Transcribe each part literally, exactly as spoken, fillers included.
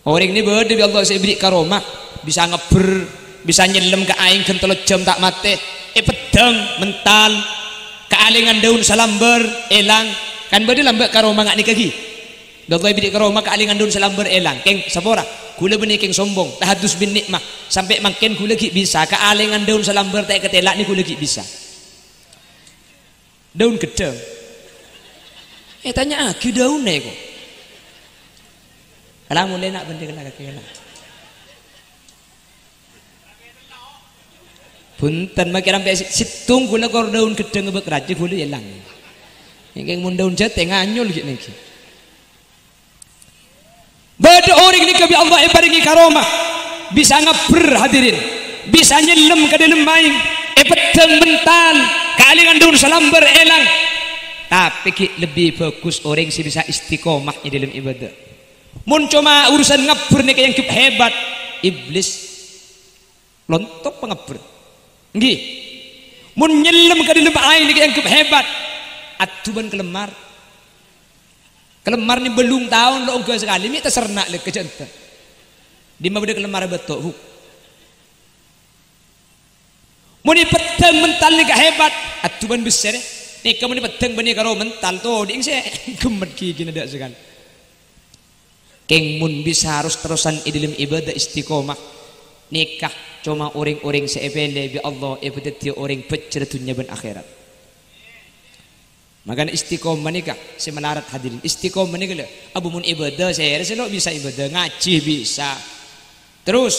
Orèng nè bâdâ bi' Allah sè èberri' karomah, bisa ngebbher, bisa nyellem ka aèng ghân tello jam ta' matè, èpeddhâng mental, kaalingan daun salambâr, èlang, kan bâdâ lambâ' karomah nga' nèka ghi. Bi' Allah èberri' karomah kaalingan daun salambâr èlang, kèng sapora, ghulâ bânnè kèng sombong, tahaddus bin ni'mah, sampè' mangkèn ghulâ ghi' bisa kaalingan daun salambâr ta' èkatèla' nè ghulâ ghi' bisa. Daun ghedhâng. Ètanya'aghi daunna èko. Kala molè na' bhender kala kakè kala. Bhunten, makè rampè' sè-, sèttong ghulâ kor daun ghedhâng bâk rajâ ghulâ èlang. Èngkèng mon daun jâtè nganyol ghi' nènggi. Bâdâ orèng nèka bi' Allah èparèngè karomah, bisa ngabbher, hadirin, bisa nyellem ka dâlem aèng, èpeddhâng mental, kaalingan daun salambâr èlang. Tapè ghi' lebbi bhâghus orèng sè bisa istiqomah è dâlem ibadah. Mon coma urusan ngabbher nèka èangghep hebat, iblis. Lontok pangabbher. Ènggi. Mon nyellem ka dâlem aèng nèka èangghep hebat. Addu'ân kalemmar. Kalemmar nè bâllung taon lo' ongghâ sakalè, mè' taserna' lè ka jhânta. Dimma bâdâ kalemmar bâto', hu. Mon èpeddhâng mental nèka hebat, addu'ân bessèr. Nèka mon èpeddhâng bânnè karo mental, todhi'èng sè ghemmet ghigina dâ' sakalè. Kèng mon bisa ros-terrosan è dâlem ibadah istiqomah, nèka coma orèng-orèng sè èpèlè bi' Allah èpadhâddhiyâ orèng bhâjjhrâ dhunnya bân akhèrat. Mangkana istiqomah nèka sè malarat, hadirin. Istiqomah nèka lho, abu mon ibadah sèrè sè lo' bisa ibadah, ngajhi bisa. Terros,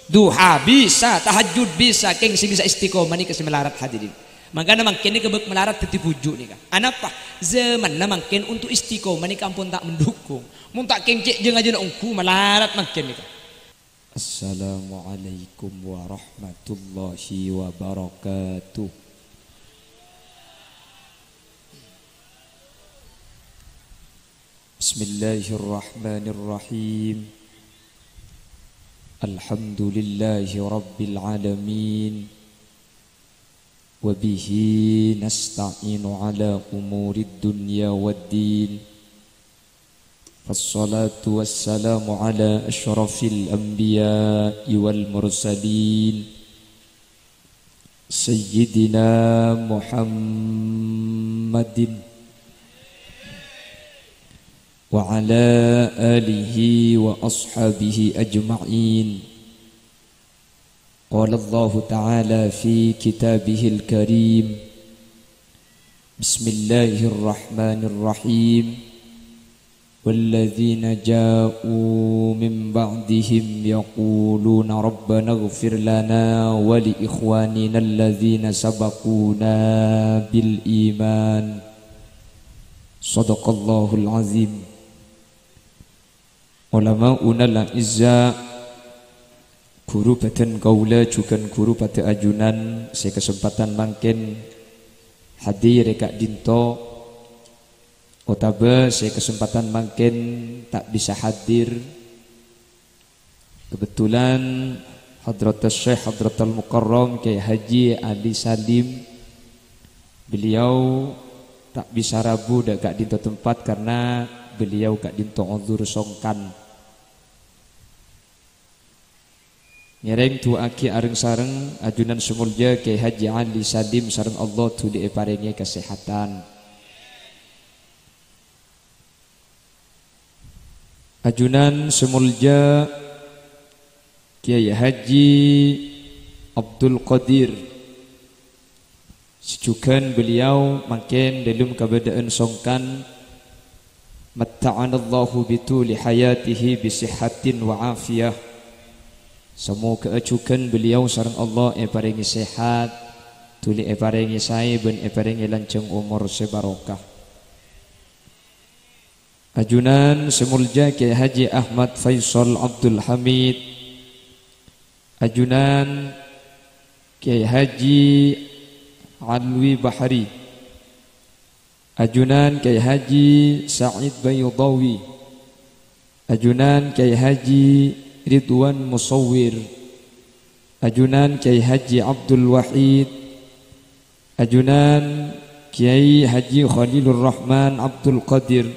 duha bisa, tahajjud bisa, kèng sè bisa istiqomah nèka sè malarat, hadirin. Mangkana mangkèn nèka bâk malarat dhâddhi bhuju' nèka. Anapa? Zamanna mangkèn untuk istiqomah nèka ampon ta' mendukung. Mon ta' kèng cè' jâng-ajânna ongghu malarat mangkèn nèka. Assalamualaikum warahmatullahi wabarakatuh. Bismillahirrahmanirrahim. Alhamdulillahi rabbil alamin. Wa bihi nasta'inu ala umurid dunya wad din. Wassalatu wassalamu ala asyrafil anbiya'i wal mursalin. Sayyidina Muhammadin wa ala alihi wa ashabihi ajma'in. Qala Allahu ta'ala fi kitabihil karim, Bismillahirrahmanirrahim. Walladzina ja'u min ba'dihim yaquluna rabbana ighfir lana wa li ikhwanina alladzina sabaquna bil iman. Shadaqallahul azim. Ulama'unal a'izza, ghuru bhâdhân kaulâ jhughân ghuru padâ ajunan sè kasempadhân mangkèn hadir è ka'dinto, otabâ sè kasempadhân mangkèn ta' bisa hadir. Kebetulan Hadratus Syekh Hadratul Mukarram Kiai Haji Ali Salim, beliau ta' bisa rabu dâ' ka'dinto tempat karena beliau ka'dinto uzur songkan. Ngèrèng du'aaghi areng-sareng ajunan sè molja Kiai Haji Ali Salim sareng Allah dhuli èparèngè kasèhadhân. Ajunan sè molja Kiai Haji Abdul Qadir, sè jhughân beliau mangkèn dâlem kabâdâ'ân songkan, matta'anallahu bituli hayatihi bisihhatin wa afiyah. Samoghâ'â jhughân beliau sareng Allah èparèngè sehat, dhuli èparèngè saè bân èparèngè lanjhâng omor sè barokah. Ajunan sè molja Kiai Haji Ahmad Faisal Abdul Hamid, ajunan Kiai Haji Alwi Bahari, ajunan Kiai Haji Said Baydawi, ajunan Kiai Haji Ridwan Musawwir, ajunan Kiai Haji Abdul Wahid, ajunan Kiai Haji Khalilur Rahman Abdul Qadir,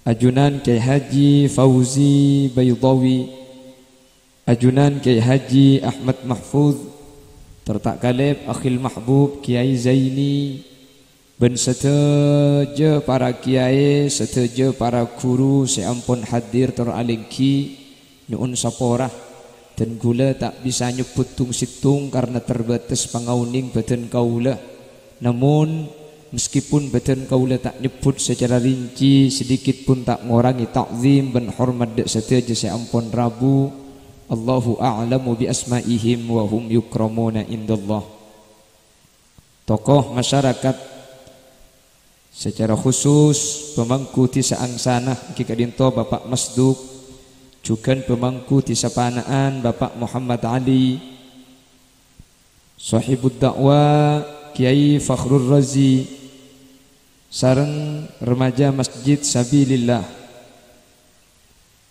Ajunan Kyai Haji Fauzi Baidawi, ajunan Kyai Haji Ahmad Mahfuz, tor ta' kalèp Akhil Mahbub Kyai Zaini, bân sadhâjâ para kyai, sadhâjâ para ghuru sè ampon hadir tor alèngghi, nyo'on sapora. Dân kaulâ ta' bisa nyebbhut tong-sèttong karna terbatas pangaonèng bhâdhân kaulâ. Namun, meskipun bhâdhân kaulâ ta' nyebbhut secara rinci, sedikit pun ta' ngorangè ta'zim bân hormat dâ' sadhâjâ sè ampon rabu. Allahu a'lamu bi asma'ihim wa hum yukramuna indallah. Tokoh masyarakat, secara khusus pemangku dhisa angsana èngghi ka'dinto Bapak Masduk, jhughân pemangku dhisa Pana'an Bapak Muhammad Ali, Sohibud Da'wa Kyai Fakhrur Razi, sareng remaja Masjid Sabilillah.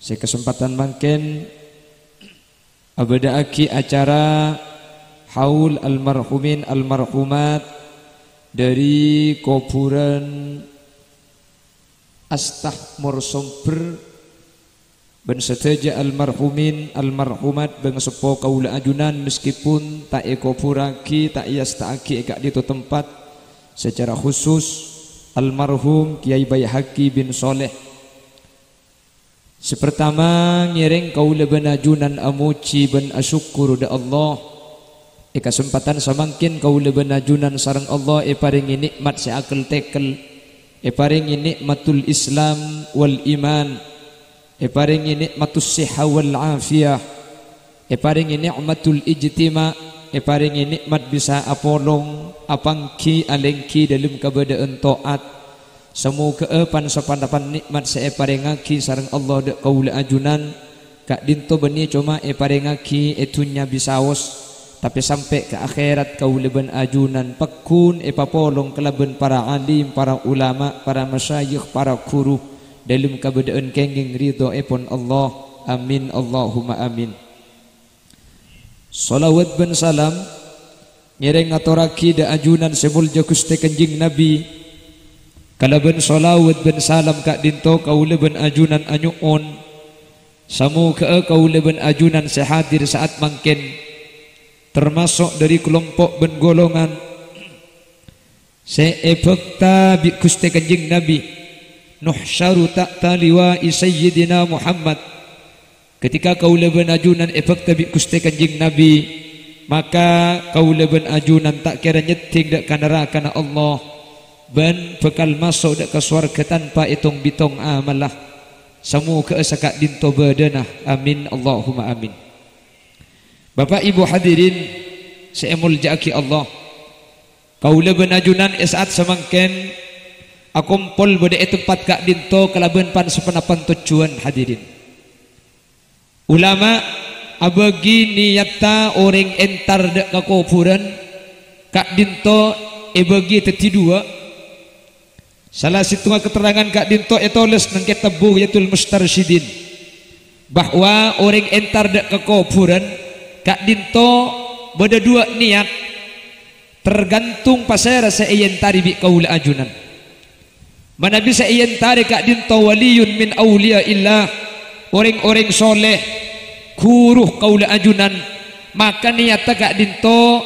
Sè kasempadhân mangkèn abâdâ'aghi acara haul almarhumin almarhumat dâri kobhurân Astah Morsomber bân sadhâjâ almarhumin almarhumat bângaseppo kaulâ ajunan, meskipun ta' èkobhurraghi, ta' èasta'aghi è ka'dinto tempat, secara khusus almarhum Kyai Baihaqi bin Shaleh. Sè partama, ngèrèng kaulâ bân ajunan amojhi bân asokkor dâ' Allah. È kasempadhân samangkèn kaulâ bân ajunan sareng Allah èparèngè nè'mat sè akel-tèkel, èparèngè nè'matul Islam wal iman, èparèngè nè'matus sihha wal afiyah, èparèngè nè'matul ijtima', èparèngè nè'mat bisa apolong, apangghi, alèngghi dâlem kabâdâ'ân to'at. Samoghâ'â pan-saponapan nè'mat sè èparèngaghi sareng Allah dâ' kaulâ ajunan, ka'dinto bânnè coma èparèngaghi è dhunnya bisaos, tapè sampè' ka akhèrat kaulâ bân ajunan pagghun èpapolong kalabân para alim, para ulama, para masyayikh, para ghuru, dâlem kabâdâ'ân kèngèng ridhoèpon Allah. Amin, Allahumma amin. Shalawat bân salam ngèrèng ngatorraghi dâ' ajunan sè molja Ghustè Kanjeng Nabi. Kalabân shalawat bân salam ka'dinto kaulâ bân ajunan anyo'on, samoghâ'â kaulâ bân ajunan sè hadir sa'at mangkèn, termaso' dâri kalompo' bân golongan sè èbhâkta bi' Ghustè Kanjeng Nabi, "Nuhsyaru tahta liwa'i Sayyidina Muhammad." Ketika kaulâ bân ajunan èbhâkta bi' Ghustè Kanjeng Nabi, maka kaulâ bân ajunan ta' kèra nyèddhing dâ' ka narakana Allah, bân bhâkal maso' dâ' ka sowarghâ tanpa ètong-bètong amalla. Samoghâ'â saka'dinto bâdâna. Amin, Allahumma amin. Bapa', Ibu, hadirin sè èmolja'aghi Allah, kaulâ bân ajunan è sa'at samangkèn akompol bâdâ è tempat ka'dinto kalabân pan-saponapan tojjhuwân, hadirin. Ulama abâgi niyatta orèng entar dâ' ka kobhurân ka'dinto èbâgi dhâddhi duwâ'. Sala sèttonga katerrangan ka'dinto ètolès neng kètab Bughyatul Mustarsyidin, bahwa orèng entar dâ' ka kobhurân ka'dinto bâdâ duwâ' niyat, tergantung pasèra sè èentarè bi' kaulâ ajunan. Manabi sè èentarè ka'dinto waliyun min auliya'illah, orèng-orèng soleh, ghuru kaulâ ajunan, maka niyatta ka'dinto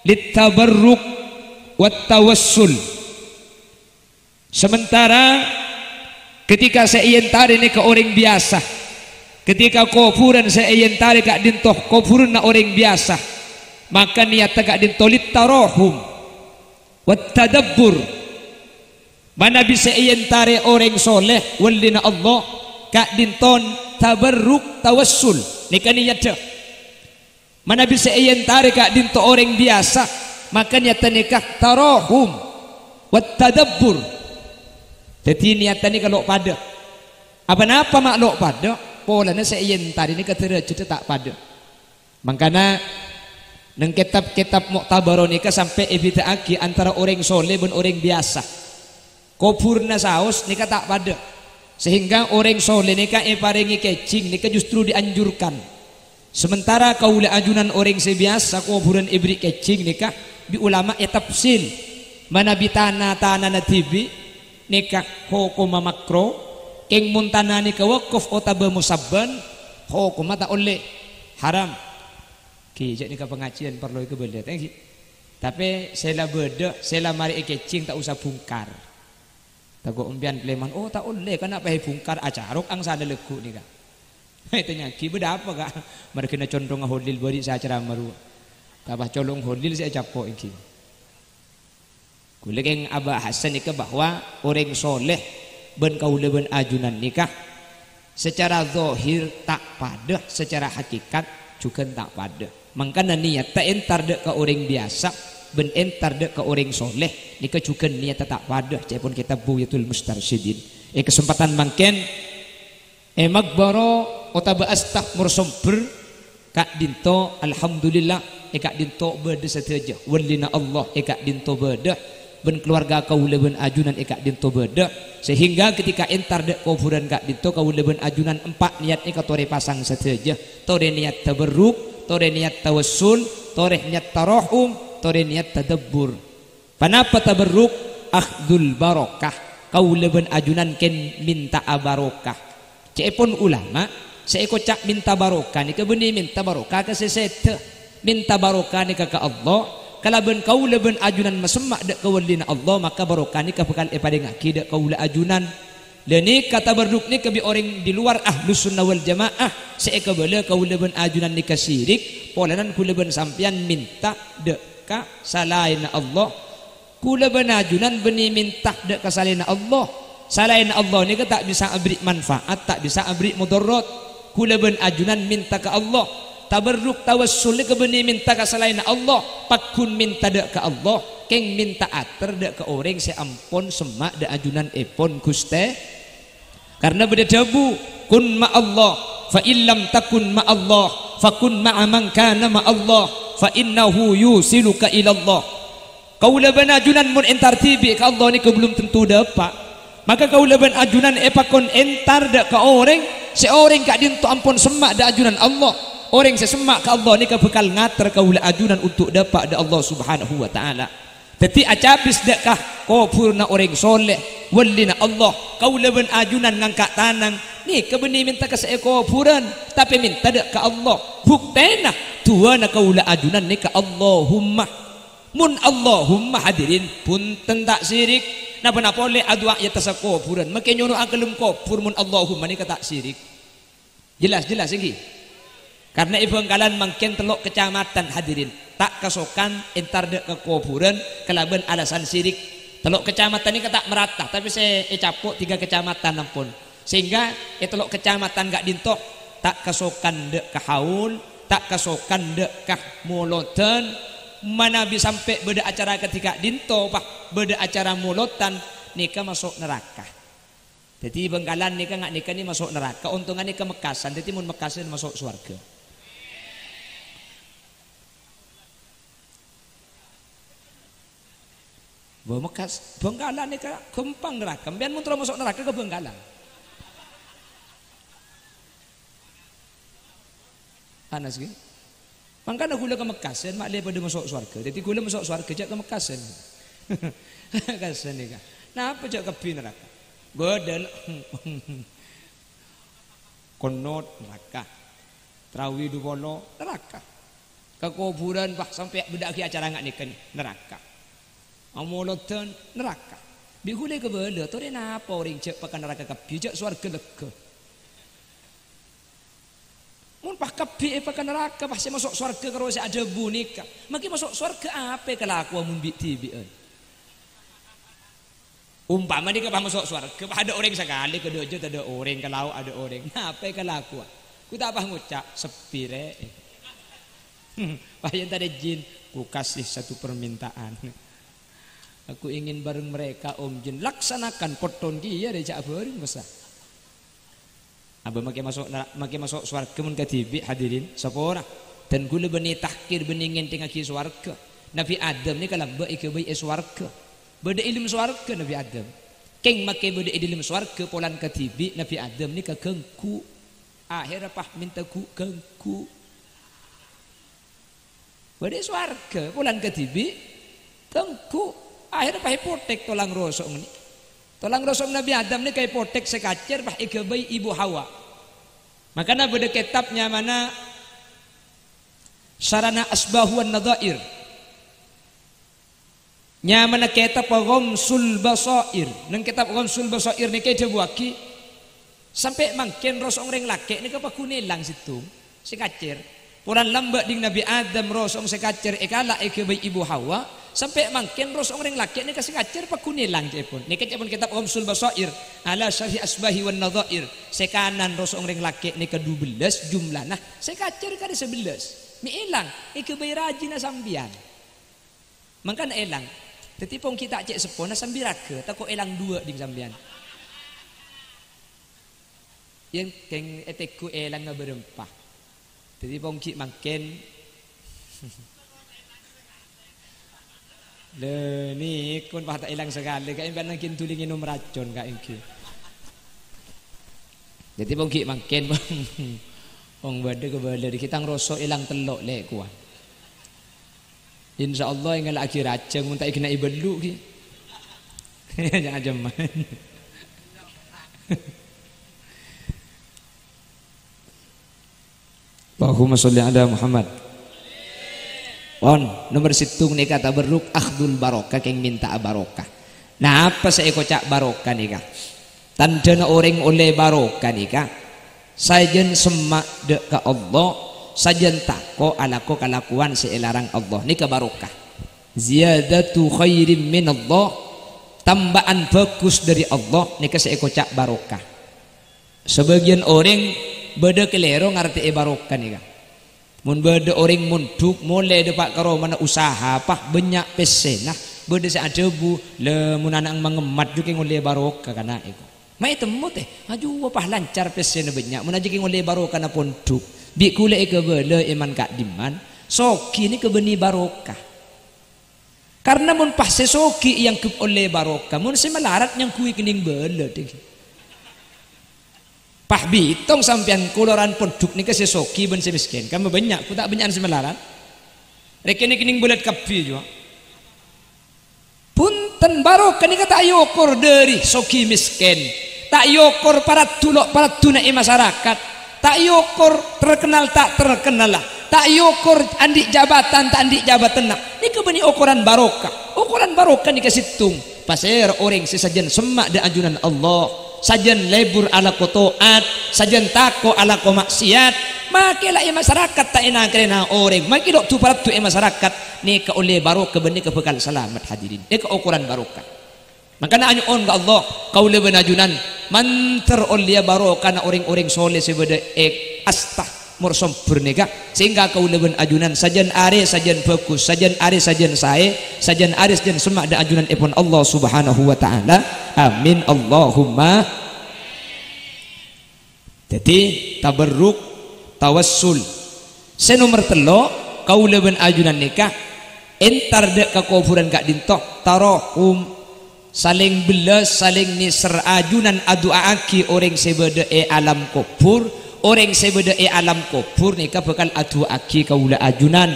littabarruk wat tawassul. Sementara ketika sè èentarè nèka orèng biyasa, ketika kobhurân sè èentarè ka'dinto kobhurânna orèng biyasa, maka niyatta ka'dinto littarahum wat tadabbur. Manabi sè èentarè orèng soleh, walina Allah, ka'dinto tabarruk tawassul. Nèka niyatta. Manabi sè èentarè ka'dinto orèng biyasa, maka niyatta nèka tarahum wat tadabbur. Dhâddhi niyatta nèka lo' padâ. Apa-napa ma' lo' padâ, polana sè èentarè nèka dârâjhâddhâ ta' padâ. Mangkana, neng kètab-kètab Mu'tabarah nèka sampè' èbhidhâ'aghi antara orèng soleh bân orèng biyasa. Kobhurânna saos nèka ta' padâ, sehingga orèng soleh nèka èparèngè kèjing nèka justru dianjurkan. Sementara kaulâ ajunan orèng sè biyasa kobhurân èberri' kèjing nèka bi' ulama ètafsil. Manabi tana-tanana dhibi' nèka hokomma makro, Eng mon tana nèka wakaf otabâ musabbân, hokomma ta' ollè. Haram. Ghi, jhâ' nèka pangajiân parlo èkabâlâ, ta' ghi? Tapè sè la bâdâ, sè la marè èkèjing ta' osa bungkar. Tako' empèyan kaleman, "Oh, ta' ollè, kan apa èbungkar acarok angsana lagghu' nèka." Ètanya'aghi, "Bâdâ apa, Ka'?" "Marghâna conthongnga Holil bâri' sè acaramah rowa." Tapè colong Holil sè ècapo' èngghi. Ghulâ kèng abahasa nèka bahwa orèng soleh bân kaulâ bân ajunan nèka secara zahir ta' padâ, secara hakikat jhughân ta' padâ. Mangkana niyatta entar dâ' ka orèng biyasa bân entar dâ' ka orèng soleh nèka jhughân niyatta ta' padâ, ca'èpon kètab Bughyatul Mustarsyidin. È kasempadhân mangkèn, è Maghbara otabâ Astah Morsomber ka'dinto, alhamdulillah, è ka'dinto bâdâ sadhâjâ. Wallina Allah è ka'dinto bâdâ, bân kalowarga kaulâ bân ajunan è ka'dinto bâdâ. Sehingga ketika entar dâ' kobhurân ka'dinto, kaulâ bân ajunan empa' niyat nèka torè pasang sadhâjâ. Torè niyat tabarruk, torè niyat tawassul, torè niyat tarahum, torè niyat tadabbur. Ponapa tabarruk? Akhdul barokah. Kaulâ bân ajunan kèng mènta'a barokah. Ca'èpon ulama, sè èkoca' mènta barokah nèka bânnè mènta barokah ka sè sèdhâ. Mènta barokah nèka ka Allah, kalabân kaulâ bân ajunan masemma' dâ' ka wallina Allah, maka barokah nèka bhâkal èparèngngaghi dâ' kaulâ ajunan. La nèka tabarruk nèka bi' orèng di luar Ahlus Sunnah wal Jamaah sè èkabâlâ kaulâ bân ajunan nèka syirik, polana kaulâ bân sampèyan mènta dâ' ka salaènna Allah. Kaulâ bân ajunan bânnè mènta dâ' ka salaènna Allah. Salaènna Allah nèka ta' bisa aberri' manfaat, ta' bisa aberri' modarat. Kaulâ bân ajunan mènta ka Allah. Tabarruk tawassul nèka bânnè mènta ka salaènna Allah, pagghun mènta dâ' ka Allah, kèng mènta ater dâ' ka orèng sè ampon semma' dâ' ajunan èpon Ghustè. Karna bâdâ dhâbu, "Kun ma'allah, fa illam takun ma'allah, fa kun ma'a man kana ma'allah, fa innahu yusiluka ilallah." Kaulâ bân ajunan mon entar dhibi' ka Allah nèka belum tentu dâpa'. Maka kaulâ bân ajunan èpakon entar dâ' ka orèng sè orèng ka'dinto ampon semma' dâ' ajunan Allah. Orèng sè semma' ka Allah nèka bhâkal ngater kaulâ ajunan untuk dâpa' dâ' Allah Subhanahu wa Ta'ala. Dhâddhi acabis dâ' ka kobhurânna orèng soleh, wallina Allah, kaulâ bân ajunan ngangka' tanang, nèka bânnè mènta ka sè è kobhurân, tapè mènta dâ' ka Allah. Bhuktèna, du'âna kaulâ ajunan nèka Allahumma. Mon Allahumma, hadirin, bhunten ta' syirik. Napa-napa ollè adu'a è attassa kobhurân, makè nyono' akellem kobhur mon Allahumma nèka ta' syirik. Jelas, jelas, èngghi? Karna è Bhângkalan mangkèn tello' kacamatan, hadirin. Ta' kasokan entar dâ' ka kobhurân kalabân alasan syirik. Tello' kacamatan nèka ta' merata, tapè sè ècapo' tiga kacamatan ampon. Sehingga è tello' kacamatan ka'dinto ta' kasokan dâ' ka haul, ta' kasokan dâ' ka molodhân, manabi sampè' bâdâ acara kadhi ka'dinto, pas bâdâ acara molodhân, nèka maso' naraka. Dhâddhi Bhângkalan nèka nga' nèka nè maso' naraka, ontonganna ka Mekkasân. Dhâddhi mon Mekkasân maso' sowarghâ. Bâ, Mekkas-, Bhângkalan nèka ghâmpang naraka. Sampèyan mon terro maso' naraka ka Bhângkalan. Panas, ghi? Mangkana ghulâ ka Mekkasân, ma'lè padâ maso' sowarghâ. Dhâddhi ghulâ maso' sowarghâ, jhâ' ka Mekkasân. Mekkasân nèka. Napa jhâ' kabbhi naraka? Ghâdhâl. Qunut, naraka. Tarawi du polo, naraka. Ka kobhurân, bâh, sampè' bâdâ'âghi acara nga' nèka nè, naraka. Amolodhân, naraka. Bi' ghulâ kabâlâ, torè napa orèng jhâ' paka naraka kabbhi, jhâ' sowarghâ lèghâ. Mon pas kabbhi èpaka naraka, pas sè maso' sowarghâ karo sè adhâbu nèka, makè maso' sowarghâ apa kalakowa mon bi'-dhibi'ân? Ompama nèka pas maso' sowarghâ, pas adâ' orèng sakalè, ka dâjâ tadâ' orèng, ka lao' adâ' orèng. Apa kalakowa? Ghu ta' pas ngoca', "Sepi, rè." Pas yèn tadâ' jin, "Ku kasih satu permintaan. Aku ingin bareng mereka, Om Jin." "Laksanakan, kotton kèya rè, jhâ' abhâreng, masa." Abâ makè maso' nara-, makè maso' sowarghâ mon kadhibi', hadirin, sapora. Dan ghulâ bânnè tahkir, bânnè ngènthèngaghi sowarghâ. Nabbhi Adam nèka lambâ' èghâbây è sowarghâ. Bâdâ è dâlem sowarghâ Nabbhi Adam. Kèng makè bâdâ è dâlem sowarghâ polana kadhibi', Nabbhi Adam nèka ganggu. Akhèrra pas mènta ghu-, ganggu. Bâdâ è sowarghâ, polana kadhibi', ganggu. Akhèrra pas èpothèk tolang roso' ngènè. Tolang rosong Nabi Adam nèka èpothèk sè kacèr, pas èghâbây Ibu Hawa. Mangkana bâdâ kètab nyamana Sarana Asbahu wan Nadhair. Nyamana kètab Ghamsul Basair. Neng kètab Ghamsul Basair nèka èdhâbuwaghi, sampè' mangkèn rosong rèng lakè' nèka paggun èlang sèttong. Sè kacèr. Polana lambâ' ding Nabi Adam rosong sè kacèr èkala' èghâbây Ibu Hawa, sampè' mangkèn rosong rèng lakè' nèka sè kacèr paggun èlang ca'èpon. Nèka ca'èpon kètab Ghamsul Basair, ala syarhi asbahi wan nadhair. Sè kanan rosong rèng lakè' nèka dubellâs jumlana, sè kacèr karè sabellâs. Mè' èlang, èghâbây rajina sampèyan. Mangkana èlang. Dhâddhi ponggi ta' cè' seppona sambi raghâ, tako' èlang duwâ' ding sampèyan. Yen kèng ètegghu èlang bârâmpa. Dhâddhi ponggi mangkèn. Lè, nèko pas ta' èlang sakalè, ka' èmpèyan nangkèn dhuli ngènom racon, ka' èngghi. Dhâddhi ponggi mangkèn, wong bâdâ kabâlâ, dikitang roso èlang tello' lè, kowa. Insyaallah èngala'aghi rajâng, mon ta' èghenna' èbâllu' ghi. Jhâ' ajâmman. Allahumma sholli ala Muhammad. Pon, nomer sèttong nèka tabarruk akhdul barokah, kèng mènta'a barokah. Napa sè èkoca' barokah nèka? Tandhâna orèng ollè barokah nèka, sajân semma' dâ' ka Allah, sajân tako' alako kalakowan sè èlarang Allah. Nèka barokah. Ziyadatu khairim minallah, tamba'an bhâghus dâri Allah, nèka sè èkoca' barokah. Sabâgiyân orèng bâdâ kalèro ngartè'è barokah nèka. Mon bâdâ orèng mondhuk, molè dâpa' ka romana usaha, pas bânnya' pèssèna, bâdâ sè adhâbu, "Lè, mon ana'na mangemmat jhu kèng ollè barokah kana' èko." Ma' ètemmo tè, ajuwâ pas lancar pèssèna bânnya', mon ajâ kèng ollè barokahna pondhuk. Bi' ghulâ èkabâlâ èman ka'dimman, soghi nèka bânnè barokah. Karna mon pas sè soghi èangghep ollè barokah, mon sè malarat nyangghuy kennèng bâlâ, dhing. Pas bitong sampèyan koloran pondhuk nèka sè soghi bân sè mèskèn. Kamma bânnya', ko ta' bânnya'an sè malarat. Rèkènè kennèng bâlât kabbhi, jhuwa. Bhunten, barokah nèka ta' èokor dâri soghi mèskèn. Ta' èokor paraddu lo' paradduna è masarakat. Ta' èokor terkenal ta' terkenalla. Ta' èokor andi' jabatan ta' andi' jabatanna. Nèka bânnè okoran barokah. Okoran barokah nèka sèttong. Pasèra orèng sè sajân semma' dâ' ajunan Allah, sajân lebur alako to'at, sajân tako' alako ma'siyat, makè la è masarakat ta' èna-karèna orèng, makè lo' du-paraddu è masarakat, nèka ollè barokah bân nèka bhâkal salamet, hadirin. Nèka okoran barokah. Mangkana anyo'on ka Allah, kaulâ bân ajunan mandhâr ollèya barokana orèng-orèng soleh sè bâdâ è asta mor sombher nèka, sehingga kaulâ bân ajunan sajân arè sajân bhâghus, sajân arè sajân saè, sajân arè sajân semma' dâ' ajunanèpon Allah Subhanahu wa Ta'ala. Amin, Allahumma. Dhâddhi, tabarruk, tawassul. Sè nomer tello', kaulâ bân ajunan nèka entar dâ' ka kobhurân ka'dinto, tarahum. Salèng bellâs, salèng nèser, ajunan adu'aaghi orèng sè bâdâ è alam kobhur. Orèng sè bâdâ è alam kobhur nèka bhâkal adu'aaghi kaulâ ajunan.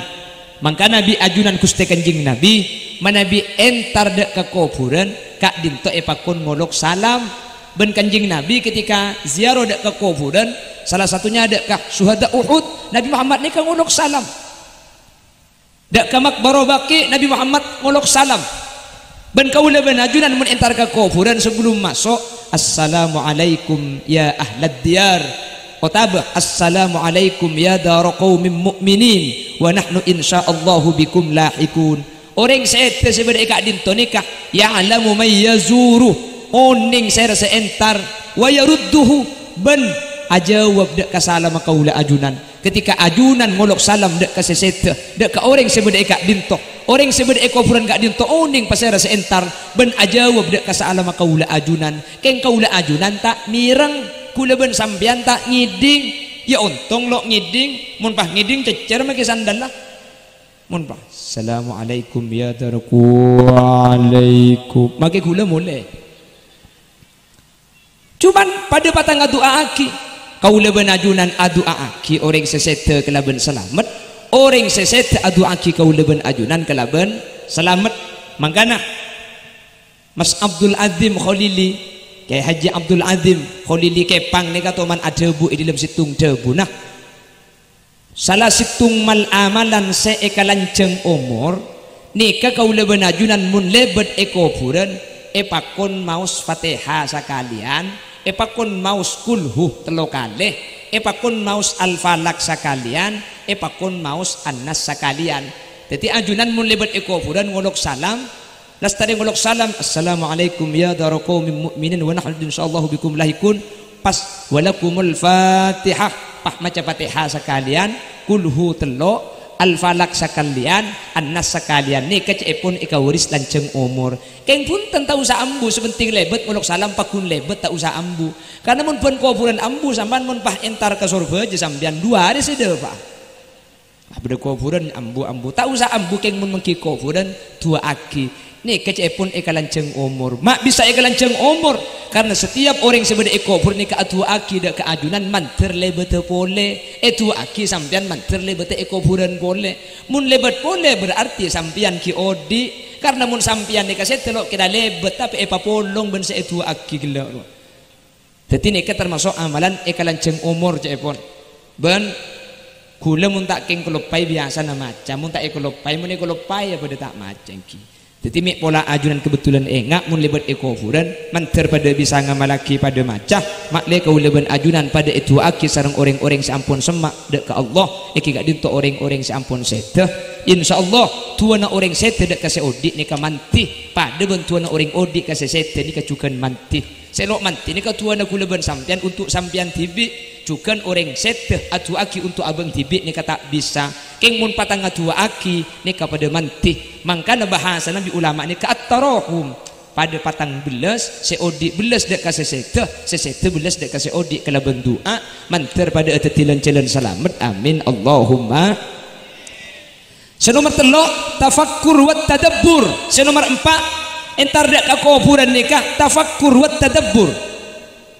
Mangkana bi' ajunan Ghustè Kanjeng Nabi, manabi entar dâ' ka kobhurân, ka'dinto èpakon ngolok salam. Bân Kanjeng Nabi ketika ziarah dâ' ka kobhurân, salah satunya dâ' ka syuhada Uhud, Nabi Muhammad nèka ngolok salam. Dâ' ka maqbarah Baqi', Nabi Muhammad ngolok salam. Bân kaulâ bân ajunan mon entar ka kobhurân sabellunna maso', "Assalamualaikum ya ahlad diyar," otabâ, "Assalamualaikum ya dara qaumin mu'minin, wa nahnu insyaallahu bikum lahiqun." Orèng sèdhâ sè bâdâ è ka'dinto nèka, "Ya'lamu may yazuru," onèng sèra sè entar, "wa yarudduhu," bân ajâwâb dâ' ka salamma kaulâ ajunan. Ketika ajunan ngolok salam dâ' ka sè sèdhâ, dâ' ka orèng sè bâdâ è ka'dinto, orèng sè bâdâ è kobhurân ka'dinto onèng pasèra sè entar, bân ajâwâb dâ' ka salamma kaulâ ajunan. Kèng kaulâ ajunan ta' mèreng, kaulâ bân sampèyan ta' ngèdhing. Ya ontong lo' ngèdhing, mon pas ngèdhing cèccèr makè sandalla. Mon pas, "Assalamualaikum ya dara qaumin mu'minin." Makè kaulâ molè. Cuman padâ-padâ ngadu'aaghi. Kaulâ bân ajunan adu'aaghi orèng sè sèdhâ kalabân salamet. Orèng sè sèdhâ adu'aaghi kaulâ bân ajunan kalabân salamet. Mangkana, Mas Abdul Adzim Kholili, Kè Haji Abdul Adzim Kholili Kèpang nèka toman adhâbu è dhâlem sèttong dhâbuna. Sala sèttong mal-amalan sè èkalanjhâng omor, nèka kaulâ bân ajunan mon lèbât è kobhurân, èpakon maos Fatihah sakalèyan, èpakon maos Kulhu tello kalè, èpakon maos Al-Falaq sakalèyan, èpakon maos An-Nas sakalèyan. Dhâddhi ajunan mon lèbât è kobhurân ngolok salam, Lastarè ngolok salam, "Assalamualaikum ya dara qaumin mu'minin wa nahnu insyaallahu bikum lahiqun." Pas, "Walakumul Fatihah." Pas maca Fatihah sakalèyan, Kulhu tello', Al-Falaq sakalèyan, An-Nas sakalèyan. Nèka ca'èpon èkawaris lanjhâng omor. Kèng bhunten ta' osa ambu, sè pentèng lèbât ngolok salam pagghun lèbât ta' osa ambu. Karna mon bân kobhurân ambu, sampèyan mon pas entar ka Sorbhâjâ sampèyan du arè sè dâpa'. Bâdâ kobhurân ambu-ambu. Ta' osa ambu kèng mon manggi kobhurân, du'aaghi. Nèka ca'èpon èkalanjhâng omor. Ma' bisa èkalanjhâng omor, karna setiap orèng sè bâdâ è kobhurân nèka adu'aaghi dâ' ka ajunan mandhâr lèbâdhâ polè. Èdu'aaghi sampèyan mandhâr lèbâdhâ è kobhurân polè. Mon lèbât polè berarti sampèyan ghi' odi'. Karna mon sampèyan nèka sèdhâ lo' kèra lèbât, tapè èpapolong bân sè èdu'aaghi ghellâ' rowa. Dhâddhi nèka tamaso' amalan èkalanjhâng omor ca'èpon. Bân ghulâ mon ta' kèng kaloppaè biyasana maca, mon ta' èkaloppaè, mon èkaloppaè ya padâ ta' maca èngghi. Dhâddhi mè' pola ajunan kabhendherrân enga' mon lèbât è kobhurân, mandhâr padâ bisa ngamallaghi padâ maca, ma'lè kaulâ bân ajunan padâ èdu'aaghi sareng orèng-orèng sè ampon semma' dâ' ka Allah, èngghi ka'dinto orèng-orèng sè ampon sèdhâ. Insyaallah, du'ana orèng sèdhâ dâ' ka sè odi' nèka mandhi, padâ bân du'ana orèng odi' ka sè sèdhâ nèka jhughân mandhi. Sè lo' mandhi nèka du'ana ghulâ bân sampèyan untuk sampèyan dhibi'. Jhughân orèng sèdhâ adu'aaghi untuk abâ' dhibi' nèka ta' bisa. Kèng mon patang adu'aaghi nèka padâ mandhi. Mangkana bhâsana bi' ulama nèka at-tarahum. Padâ patang bellâs, sè odi' bellâs dâ' ka sè sèdhâ, sè sèdhâ bellâs dâ' ka sè odi' kalabân du'a, mandhâr padâ adhâddhi lan-jhâlân salamet. Amin. Allahumma. Sè nomer tello', tafakkur wat tadabbur. Sè nomer empa', entar dâ' ka kobhurân nèka, tafakkur wat tadabbur.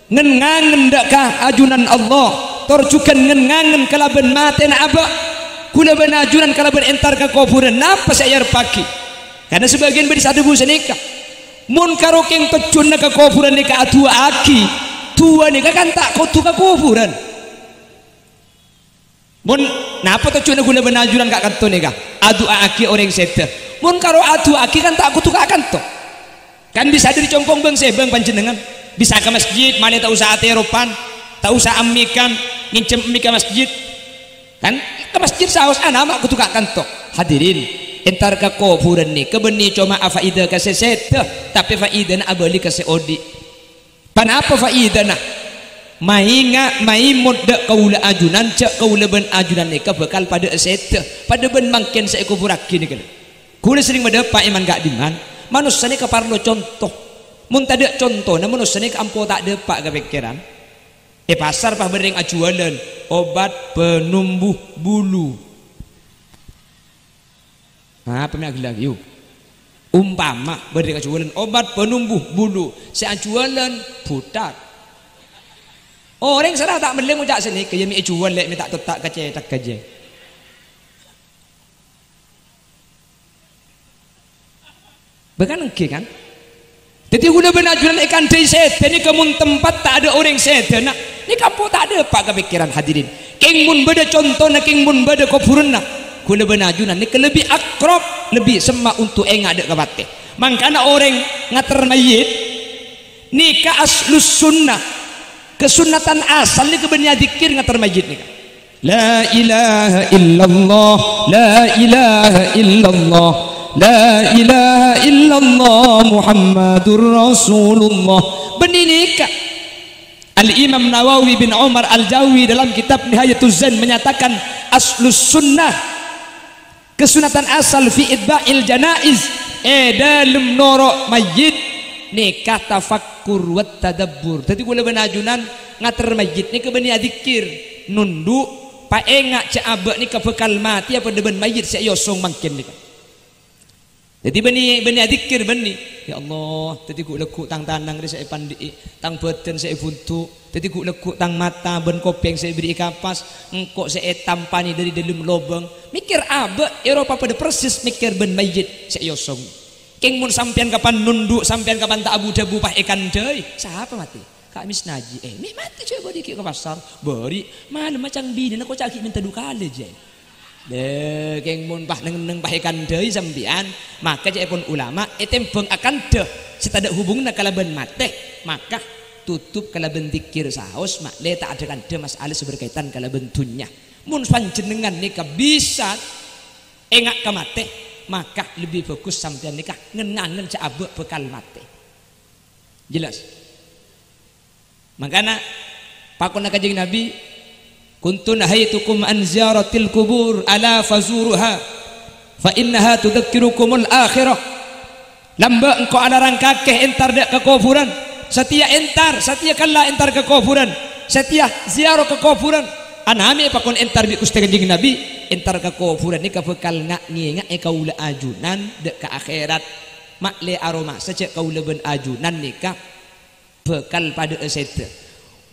Ngen-ngangen dâ' ka ajunan Allah, tor jhughân ngen-ngangen kalabân matèna abâ'. Ghulâ bân ajunan kalabân entar ka kobhurân, napa sè èarebbhâghi? Karna sabâgiyân bâdâ sè adhâbu sanèka, "Mon karo kèng tojjhuwânna ka kobhurân nèka adu'aaghi, du'a nèka kan ta' kodhu ka kobhurân." Mon napa tojjhuwânna ghulâ bân ajunan ka'kanto nèka? Adu'aaghi orèng sèdhâ. Mon karo adu'aaghi kan ta' kodhu ka'kanto. Kan bisa dâri compo' bâng-sèbâng panjhennengngan. Bisa ka masjid, malè ta' osa atèropan, ta' osa ammikan, ngènjhâm emmik ka masjid. Kan ka masjid saos ana' ma' kodhu ka'kanto. Hadirin, entar ka kobhurân nèka bânnè coma afaida ka sè sèdhâ, tapè faidana abâli ka sè odi'. Ponapa faidana? Maènga', maèmot dâ' kaulâ ajunan, jhâ' kaulâ bân ajunan nèka bhâkal padâ'â sèdhâ, padâ bân mangkèn sè èkoburraghi nèka. Ghulâ serrèng madâpa' è man-ka'dimman, manossa nèka parlo conto. Mon tadâ' contona, manossa nèka ampo ta' dâpa' ka pèkkèran. È pasar pas bâdâ rèng ajhuwâlân obat penumbuh bulu. Apa mè' aghellâ', yu? Umpama bâdâ rèng ajhuwâlân obat penumbuh bulu, sè ajhuwâlân buthak. Orèng sè ra ta' mellè ngoca' sanèka, "Iyâ mè' èjhuwâl, lè' mè' ta' totta' ka cèthagghâ jâ." Bâ kan èngghi, kan? Dhâddhi, ghulâ bân ajunan èkandhâi sèdhâ nèka mon tempat ta' adâ' orèng sèdhâna, nèka ampo ta' dâpa' ka pèkkèran, hadirin. Kèng mon bâdâ contona, kèng mon bâdâ kobhurânna, ghulâ bân ajunan nèka lebbi akrab, lebbi semma' untuk ènga' dâ' ka patè. Mangkana orèng ngater mayyit nèka aslus sunnah. Kasunnatan asal nèka bânnè adzikkir ngater mayyit nèka. La ilaha illallah, la ilaha illallah, la ilaha illallah Muhammadur Rasulullah. Bânnè nèka. Al-Imam Nawawi bin Umar Al-Jawi dalam kitab Nihayatuz Zain menyatakan, aslus sunnah, kasunnatan asal fi itba'il janaiz, è dâlem noro' mayyit, nèka tafakkur wat tadabbur. Dhâddhi, ghulâ bân ajunan ngater mayyit nèka bânnè adzikkir, nondhu', paènga' jhâ' abâ' nèka bhâkal matèya padâ bân mayyit sè èosong mangkèn nèka. Dhâddhi, bânnè, bânnè adzikkir, bânnè, "Ya Allah, dhâddhi ghu'-, lagghu' tang tanang rè sè èpandi'i, tang bhâdhân sè èbhuntu', dhâddhi ghu'-, lagghu' tang mata bân kopèng sè èberri'i kapas, engko' sè ètampanè dâri dâlem lobâng." Mèkkèr abâ', èropa padâ persis mèkkèr bân mayyit sè èosong. Kèng mon sampèyan kapan nondhu', sampèyan kapan ta' abu-dhâbu pas èkandhâi, sapa matè? Ka' Misnaji. Eh, mè' matè jhâ' bâdâ ghi' ka pasar. Bâri', malem macang binèna koca' ghi' mènta du kalè, jhâ'. Dâ, kèng mon pas neng-enneng pas èkandhâi sampèyan, maka ca'èpon ulama, ètèmbhâng akandhâ sè tadâ' hubunganna kalabân matè, maka totop kalabân dzikir saos, ma'lè ta' adâ-kandhâ masalah sè berkaitan kalabân dhunnya. Mon panjhennengngan nèka bisa enga' ka matè, maka lebbi bhâghus sampèyan nèka ngen-angen jhâ' abâ' bhâkal matè. Jelas? Mangkana, pakonanna Kanjeng Nabi, "Kuntu nahaitukum an ziyaratil qubur, ala fazuruha, fa innaha tudzakkirukumul akhirah." Lambâ' engko' alarang kakè entar dâ' ka kobhurân. Satèya entar, satèya kella entar ka kobhurân. Satèya ziarah ka kobhurân. Anamè pakon entar bi' Ghustè Kanjeng Nabi, entar ka kobhurân nèka bhâkal nga-, ngènga'è kaulâ ajunan dâ' ka akhèrat. Ma'lè aromasa jhâ' kaulâ bân ajunan nèka bhâkal padâ'â sèdhâ.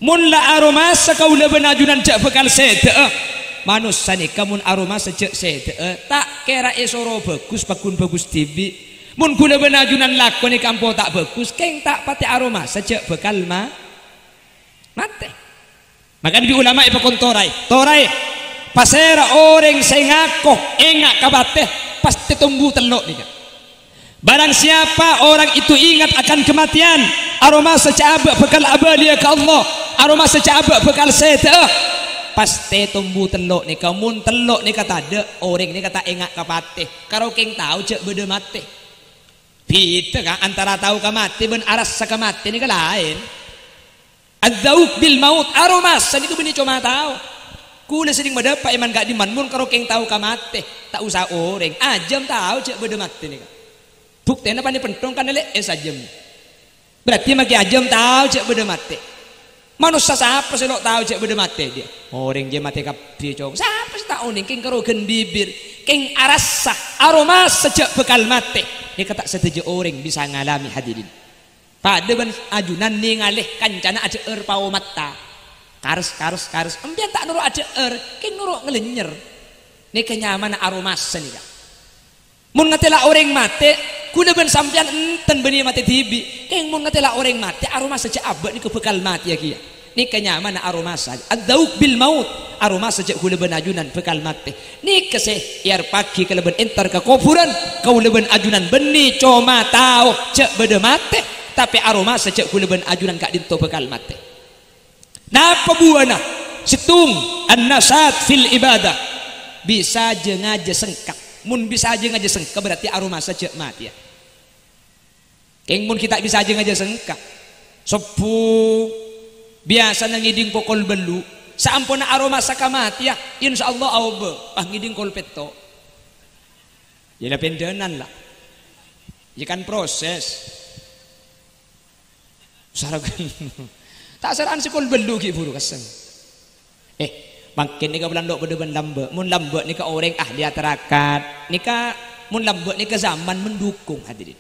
Mon la aromasa kaulâ bân ajunan jhâ' bhâkal sèdhâ'â, manossa nèka mon aromasa jhâ' sèdhâ'â, ta' kèra èsoro bhâghus, paggun bhâghus dhibi'. Mon kaulâ bân ajunan lako nèka ampo ta' bhâghus, kèng ta' patè aromasa jhâ' bhâkal ma-, matè. Maka bi' ulama èpakon toraè, toraè, pasèra orèng sè ngako enga' ka patè, pastè tombu tello' nèka. Barang siapa orang itu ingat akan kematian, aromasa jhâ' abâ' bhâkal abâliyâ ka Allah, aromasa jhâ' abâ' bhâkal sèdhâ'â, pastè tombu tello' nèka. Mon tello' nèka tadâ', orèng nèka ta' enga' ka patè, karo kèng tao jhâ' bâdâ matè. Bhidhâ, ka', antara tao ka matè bân arassa ka matè nèka laèn. Adzauk bil maut, aromasa nèka bânnè coma tao. Kaulâ sering madâpa' è man-ka'dimman, mon karo kèng tao ka matè, ta' osa orèng, ajâm tao jhâ' bâdâ matè nèka. Buktèna panè pentong kan èlè, eh, sajâm. Berarti makè ajâm tao jhâ' bâdâ matè. Manossa sapa sè lo' tao jhâ' bâdâ matè, dhiyâ? Orèng jhâ' matè kabbhi, Cong. Sapa sè ta' onèng kèng karo ghân bibir, kèng arassa, aromasa jhâ' bhâkal matè. Nèka ta' sadhâjâ orèng bisa ngalamè, hadirin. Padâ bân ajunan nèngalè kancana adhâ'âr pao matta. Kares, kares, kares. Empèyan ta' noro' adhâ'âr, kèng noro' ngalènyèr. Nèka nyamana aromasa nèka. Mon ngatèla orèng matè, kaulâ bân sampèyan enten bânnè matè dhibi'. Kèng mon ngatèla orèng matè, aromasa jhâ' abâ' nèka bhâkal matèya kèya. Nèka nyamana aromasa. Adzauk bil maut. Aromasa jhâ' kaulâ bân ajunan bhâkal matè. Nèka sè èarepaghi kalabân entar ka kobhurân, kaulâ bân ajunan bânnè coma tao jhâ' bâdâ matè, tapè aromasa jhâ' kaulâ bân ajunan ka'dinto bhâkal matè. Napa buwâna? Sèttong, an-nasyat fil ibadah. Bisa jhâ-ngajhâ sengka. Mon bisa jhâ-ngajhâ sengka, berarti aromasa jhâ' matèya. Kèng mon ghi' ta' bisa jhâ-ngajhâ sengka, sobbhu biyasana ngèdhing pokol bâllu', saamponna aromasa ka matèya, insyaallah aobâ, pas ngèdhing kol pètto'. Yâ la pendhânan la. Yâ kan proses. Saragan. Ta' sèra'an sè kol bâllu' ghi' buru kèsèng. Eh, mangkèn nèka bulân lo' padâ bân lambâ'. Mon lambâ' nèka orèng ahli atarakat, nèka mon lambâ' nèka zaman mendukung, hadirin.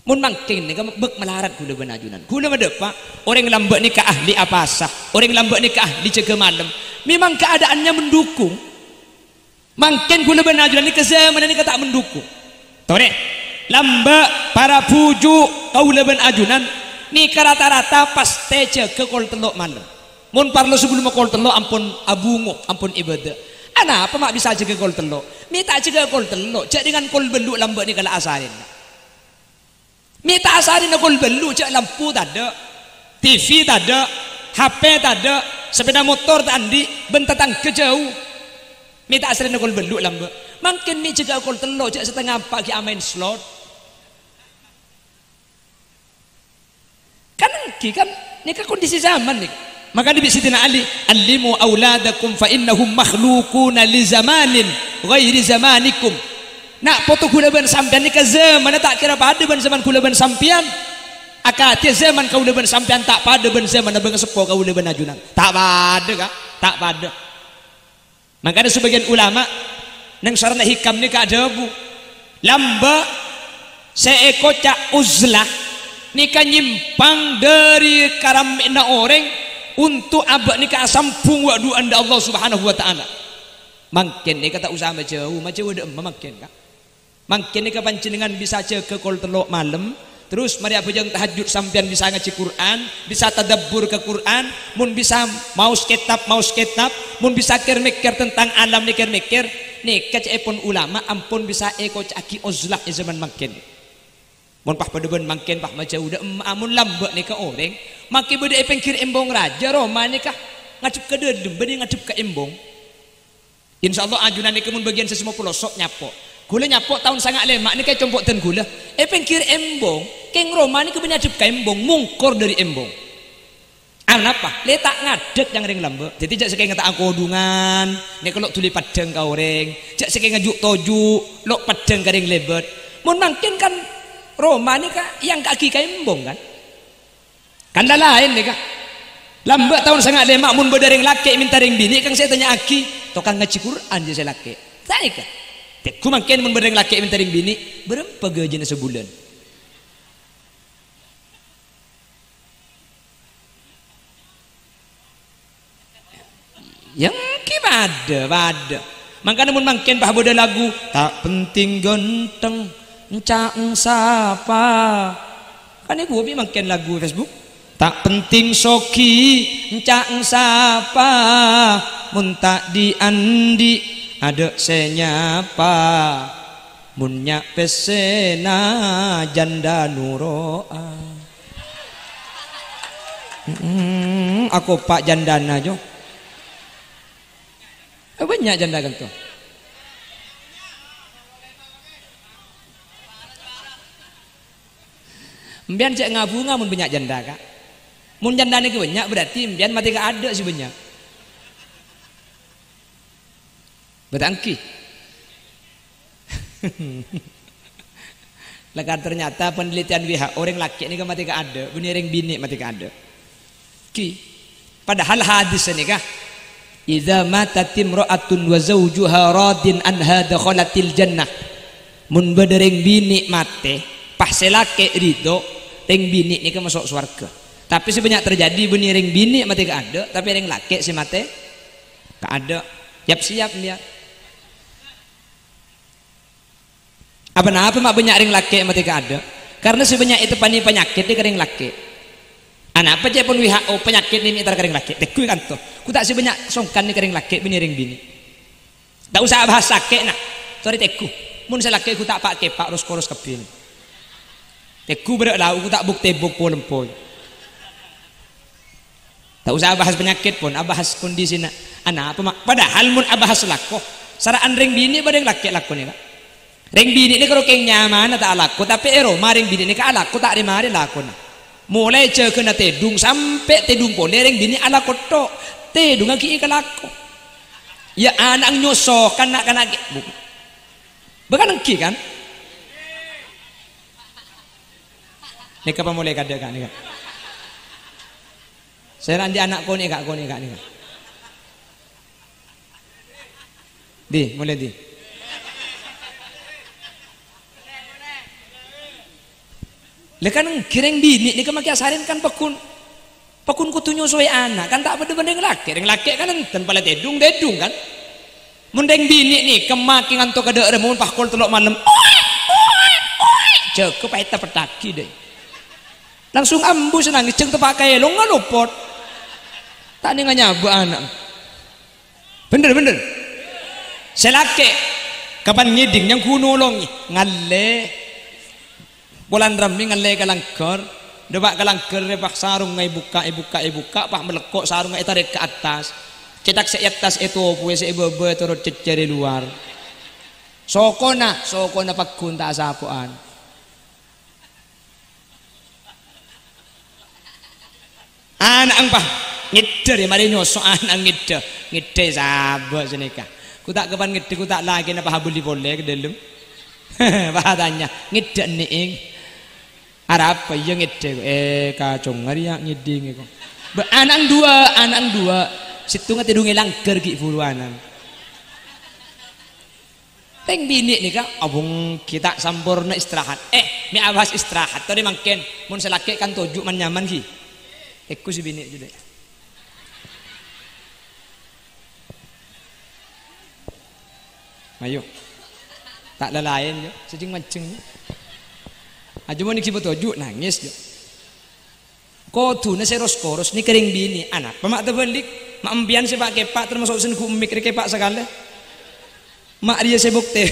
Mon mangkèn nèka bâk malarat kaulâ bân ajunan. Kaulâ madâpa', orèng lambâ' nèka ahli apasa, orèng lambâ' nèka ahli jâgâ malem. Memang keadaannya mendukung. Mangkèn kaulâ bân ajunan nèka zamanna nèka ta' mendukung. Torè, lambâ', para bhuju', kaulâ bân ajunan nèka rata-rata pastè jâgâ kol tello' malem. Mon parlo sabellunna kol tello' ampon abungo, ampon ibâdâ. Anapa ma' bisa jâgâ kol tello'? Mè' ta' jâgâ kol tello', jhâ' dhingghân kol bâllu' lambâ' nèka la asarèna. Mè' ta' asarèna kol bâllu', jhâ' lampu tadâ', T V tadâ', H P tadâ', sepeda motor ta' andi', bân tatangghâ jhâu. Mè' ta' asarèna kol bâllu' lambâ'. Mangkèn mè' jâgâ kol tello', jhâ' satengnga empa' ghi' amaèn slot. Kan èngghi, kan? Nèka kondisi zaman nèka. Maka dhibi' Sayyidina Ali, "Allimu auladakum fa innahum makhluquna li zamanin ghairi zamanikum." Na' poto kaulâ bân sampèyan nèka zamanna ta' kèra padâ bân zaman kaulâ bân sampèyan. Akadhi zaman kaulâ bân sampèyan ta' padâ bân zamanna bângaseppo kaulâ bân ajunan. Ta' padâ, Ka'. Ta' padâ. Mangkana sabâgiyân ulama neng Sarana Hikam nèka adhâbu, lambâ' sè èkoca' uzlah nèka nyèmpang dhâri karamè'na orèng onto' abâ' nèka asambhung wa du'âna Allah Subhanahu wa Ta'ala. Mangkèn nèka ta' osa majhâu, majhâu dâ' emma mangkèn, Ka'. Mangkèn nèka panjhennengan bisa jâgâ kol tello' malem, terros marè abhâjâng tahajjud sampèyan bisa ngajhi Qur'an, bisa tadabbur ka Qur'an, mon bisa maos kètab, maos kètab, mon bisa kèr-mèkkèr tentang alam nè kèr-mèkkèr, nèka ca'èpon ulama ampon bisa èkoca'aghi uzlah è jhâman mangkèn. Mon pas padâ bân mangkèn pas majâuda emma'a, mon lambâ' nèka orèng, makè bâdâ è pèngghir embong rajâ, roma nèka ngadhep ka dâlem, bânnè ngadhep ka embong. Insyaallah ajunan nèka mon bâgiyân sè sèmo pelosok nyapo'. Ghulâ nyapo' taon sanga' lèma' nèka è compo'dhân ghulâ. È pèngghir embong, kèng roma nèka bânnè adhep ka embong, mongkor dâri embong. Anapa? Lè ta' ngadhek nyang rèng lambâ'. Dhâddhi jhâ' sakènga ta' akodhungan, nèka lo' dhuli paddhâng ka orèng. Jhâ' sakènga ju'-toju', lo' paddhâng ka rèng lèbât. Mon mangkèn kan roma nèka èangka'aghi ka embong kan? Kan la-laèn nèka. Lambâ' taon sanga' lèma' mon bâdâ rèng lakè' mènta rèng binè' kang sè ètanya'aghi, "Tokang ngajhi Qur'an jâ sè lakè'." Saèka. Tèghu mangkèn mon bâdâ rèng lakè' mènta rèng binè', bârâmpa ghâjina sabulân? Ya èngghi padâ, padâ. Mangkana mon mangkèn pas bâdâ lagu, "Ta' penting ganteng, ènca'na sapa." Kan èbu bi' mangkèn lagu Facebook. "Ta' penting soghi, ènca'na sapa. Mon ta' dhi'-andhi', adâ' sè nyapa. Mon nya' pèssèna jhândhâ noro'a." Mm, akopa' jhândhâna, Jo. Eh, bânnya' jhândhâ kanto. Empèyan jhâ' ngabunga mon bânnya' jhândhâ, Ka'. Mon jhândhâna ghi' bânnya', berarti empèyan matè kaadâ' sè bânnya'. Bâdâ èngghi. Lakar ternyata penelitian W H O, orèng lakè' nèka matè kaadâ', bânnè orèng binè' matè kaadâ'. Ghi. Padahal hadis nèka, "Idza matat imra'atun wa zawjuha radin anha dakhalatil jannah." Mon bâdâ rèng binè' matè, pas sè lakè' ridho, rèng binè' nèka maso' sowarghâ. Tapè sè bânnya' terjadi bânnè rèng binè' matè kaadâ', tapè rèng lakè' sè matè kaadâ'. Yap-siyap, mbiya. Apa-napa ma' bânnya' rèng lakè' matè kaadâ'? Karna sè bânnya' èteppanè panyakèt nèka rèng lakè'. Anapa ca'èpon W H O panyakèt nèka entar ka rèng lakè'? Tèghu kanto. Ghu ta' sè bânnya' songkan nèka rèng lakè' bânnè rèng binè'. Ta' osa abahas sakè', na. Torè tèghu. Mon sè lakè' ghu ta' pa'-kèpa' ros-koros kabbhi. Tèghu bârâ' lao ghu ta' buk-tèbuk pol-empol. Ta' osa abahas panyakèt pon, abahas kondisina. Anapa, ma'? Padahal mon abahas lako, sara'an rèng binè' bân rèng lakè' lakona, Ka'. Rèng binè' nèka ro kèng nyamana ta' alako, tapè è roma rèng binè' nèka alako ta' rè-marè lakona. Molaè jâgâna tèdung sampè' tèdung polè rèng binè' alako tho'. Tèdungnga ghi' èkalako. Ya, ana' nyoso, kan na'-kana' ghi-, bu-, bâkal èngghi, kan? Nèka pamolaè kaadâ', Ka', nèka. Sè ra andi' ana' konè', Ka', konè', Ka', nèka. Dhi, molaè dhi. Lah kan èngghi rèng binè' nèka makè asarèn kan pagghun, pagghun kodhu nyosowè ana', kan ta' padâ bân rèng lakè'. Rèng lakè' kan enten palè tèdung-tèdung kan. Mon rèng binè' nèka makè nganto' ka dâ' remma mon pas kol tello' malem. Oè, oè, oè. Jâgâ paèta pettaghi, dâi. Langsung ambu sè nangès, jhâng teppa' kaèlong ngalopot. Ta' nèng anyabâ ana'. Bhender, bhender. Sè lakè', kapan ngèdhing nyang ghu nolongè? Ngallè. Polana rammè ngallè ka langghâr. Dâpa' ka langghâr rè, pas sarongnga èbukka', èbukka', èbukka', pas malèkko' sarongnga ètarèk ka attas. Cètak sè è attas ètopowè, sè è bâbâ ètorot cèccèr è lowar. Sokona, sokona pagghun ta' asapo'an. Ana'na pas ngèdhâ rè, marè nyoso ana'na ngèdhâ. Ngèdhâ sabâ' sanèka. Ghu ta' kapan ngèdhâ, ghu ta' lakèna pas abâli polè ka dâlem. Pas atanya, "Ngèdhâ ènè'èng?" "Arapa iyâ ngèdhâ?" "Eh, kacong arèya ngèdhingè ko." Bâ-, ana'na duwâ', ana'na duwâ'. Sèttongnga tèdung è langghâr ghi' buru ana'na. Rèng binè' nèka, abong ghi' ta' samporna istirahat. Eh, mè' abahas istirahat, torè mangkèn. Mon sè lakè' kan toju' man-nyaman ghi. Èko sè binè' judâ. Ayo. Ta' lalaèn, yâ, sè jheng-majheng, yâ. Ajâ mon èghibâ toju', nangès, yâ. Kodhuna sè ros-koros nèka rèng binè', anapa ma' tabâlik? Ma' empèyan sè pa'-kèpa' tamaso' sè nèngghu mik rè kèpa' sakalè? Ma' rèya sè bukte.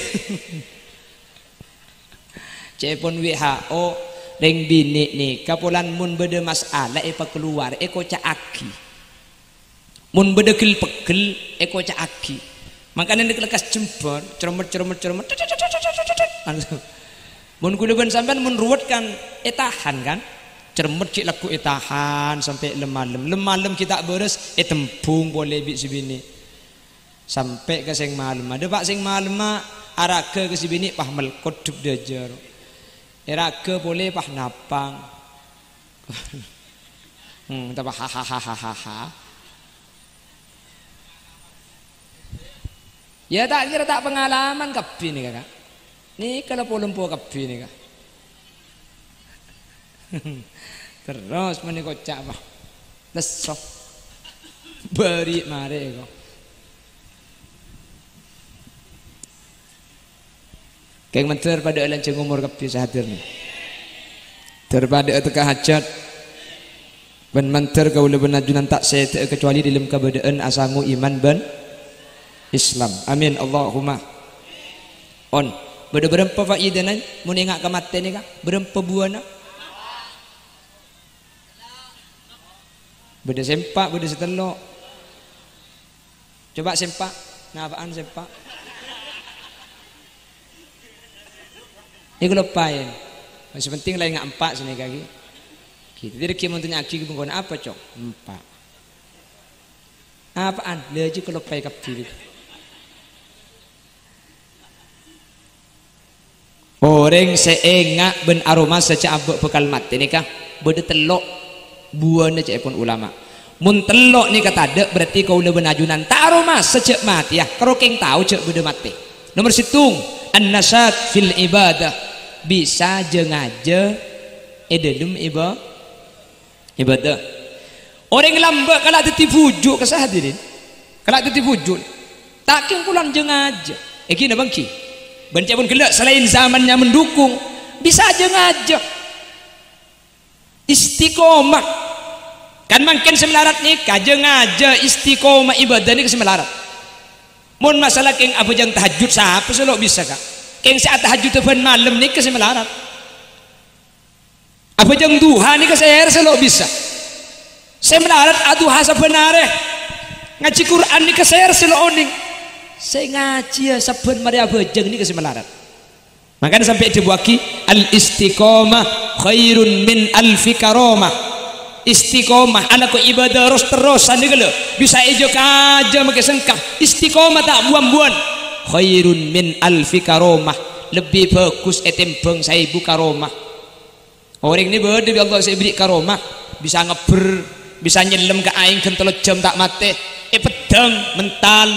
Ca'èpon W H O, rèng binè' nèka polana mon bâdâ masalah èpakalowar, èkoca'aghi. Mon bâdâ ghel-peggel, èkoca'aghi. Mangkana nèka lekkas jembhâr, cromot, cromot, cromot, tet, tet, tet. Mon kaulâ bân sampèyan mon ruwet kan ètahan kan? Cromot ghi' lagghu' ètahan sampè' lem-malem. Lem-malem ghi' ta' bârâs, ètembhung polè bi' sè binè'. Sampè' ka sèng malemma. Dâpa' sèng malemma, araghâ ka sè binè', pas mèlkot dhâp dâjâr. Èraghâ polè, pas napang. Hmm, ta' apa, ha, ha, ha. Yâ, ta' kèra ta' pangalaman kabbhi nèka, Ka'. Nèka la polompo kabbhi nèka. Terros mènè koca', Pak. Lesso. Bâri' marè ko. Kèng mandhâr padâ lanjhâng omor kabbhi sè hadir nè. Mandhâr padâ ateka hajat. Bân mandhâr kaulâ bân ajunan ta' sèdhâ'â kacuali dâlem kabâdâ'ân asango iman bân Islam. Amin. Allahumma. On. Bâdâ bârâmpa faidana mon enga' ka matè nèka? Bârâmpa buwâna? Bâdâ sè empa', bâdâ sè tello'. Coba sè empa', napa'an sè empa'? Nèko loppaè. Sè penting la enga' empa' sanèka ghi. Ghi, dhâddhi rèng ghi mon tanya'aghi bengkona apa, Cong? Empa'. Apa'an? Lha jiyâ kaloppaè kabbhi. Orèng sè enga' bân aromasa jhâ' abâ' bhâkal matè nèka bâdâ tello' buwâna ca'èpon ulama. Mon tello' nèka tadâ', berarti kaulâ bân ajunan ta' aromasa jhâ' matèya, karo kèng tao jhâ' bâdâ matè. Nomor sèttong, an-nasyat fil ibadah, bisa jhâ-ngajhâ è dâlem iba-, Ibadah. Orèng lambâ' kala' dhâddhi bhuju' kassa hadirin. Kala' dhâddhi bhuju'. Ta' kèng polana jhâ-ngajhâ. Èngghi napa èngghi? Bân ca'èpon ghellâ' salaèn zamannya mendukung, bisa jhâ-ngajhâ. Istiqomah. Kan mangkèn sè malarat nèka, jhâ-ngajhâ istiqomah ibadah nèka sè malarat. Mon masalah kèng abhâjâng tahajjud, sapa sè lo' bisa, Ka'? Kèng sè atahajjudhâ bân malem nèka sè malarat. Abhâjâng duha nèka sèra sè lo' bisa. Sè malarat aduha sabbhân arè. Ngajhi Qur'an nèka sèra sè lo' onèng. Sè ngajhiyâ sabbhân marè abhâjâng nèka sè malarat. Mangkana sampè' èdhâbuwaghi, "Al-istiqomah khairun min alfi karomah." Istiqomah, alako ibadah ros-terrosan nèka lho, bisa èjhâ-kajhâ makè sengka. Istiqomah ta' buwân-buwân. Khairun min alfi karomah. Lebbi bhâghus ètèmbhâng saèbu karomah. Orèng nè bâdâ bi' Allah sè èberri' karomah, bisa ngebbher, bisa nyellem ka aèng ghân tello jhâm ta' matè, èpeddhâng mental,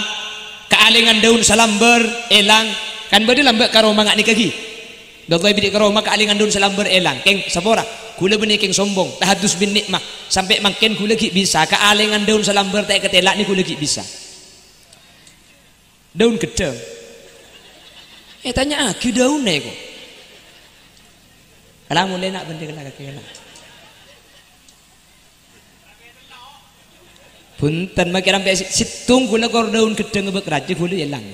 kaalèngan daun salambâr èlang, kan bâdâ lambâ' karomah nga' nèka ghi. Bi' Allah èberri' karomah kaalèngan daun salambâr èlang, kèng sapora, ghulâ bânnè kèng sombong, tahadus bin ni'mah, sampè' mangkèn ghulâ ghi' bisa, kaalèngan daun salambâr ta' èkatèla' nè ghulâ ghi' bisa. Daun ghedhâng. Ètanya'aghi daunna èko. Kala molè na' bhender kala kakè kala. Bhunten, makè rampè' sè-, sèttong ghulâ kor daun ghedhâng bâk rajâ ghulâ èlang.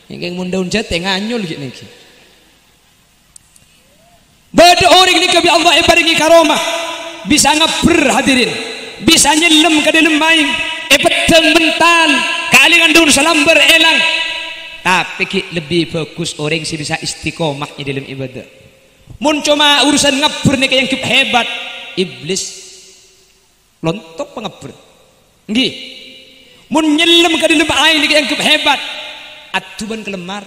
Èngkèng mon daun jhâtè nganyol ghi' nèngghi. Bâdâ orèng nèka bi' Allah èparèngè karomah, bisa ngabbher, hadirin, bisa nyellem ka dâlem aèng, èpeddhâng mental, kaalèngan daun salambâr èlang. Tapè ghi' lebbi bhâghus orèng sè bisa istiqomah è dâlem ibadah. Mon coma urusan ngabbher nèka èangghep hebat, iblis lontok pangabbher. Ènggi. Mon nyellem ka dâlem aèng nèka èangghep hebat, adhu bân kalemmar.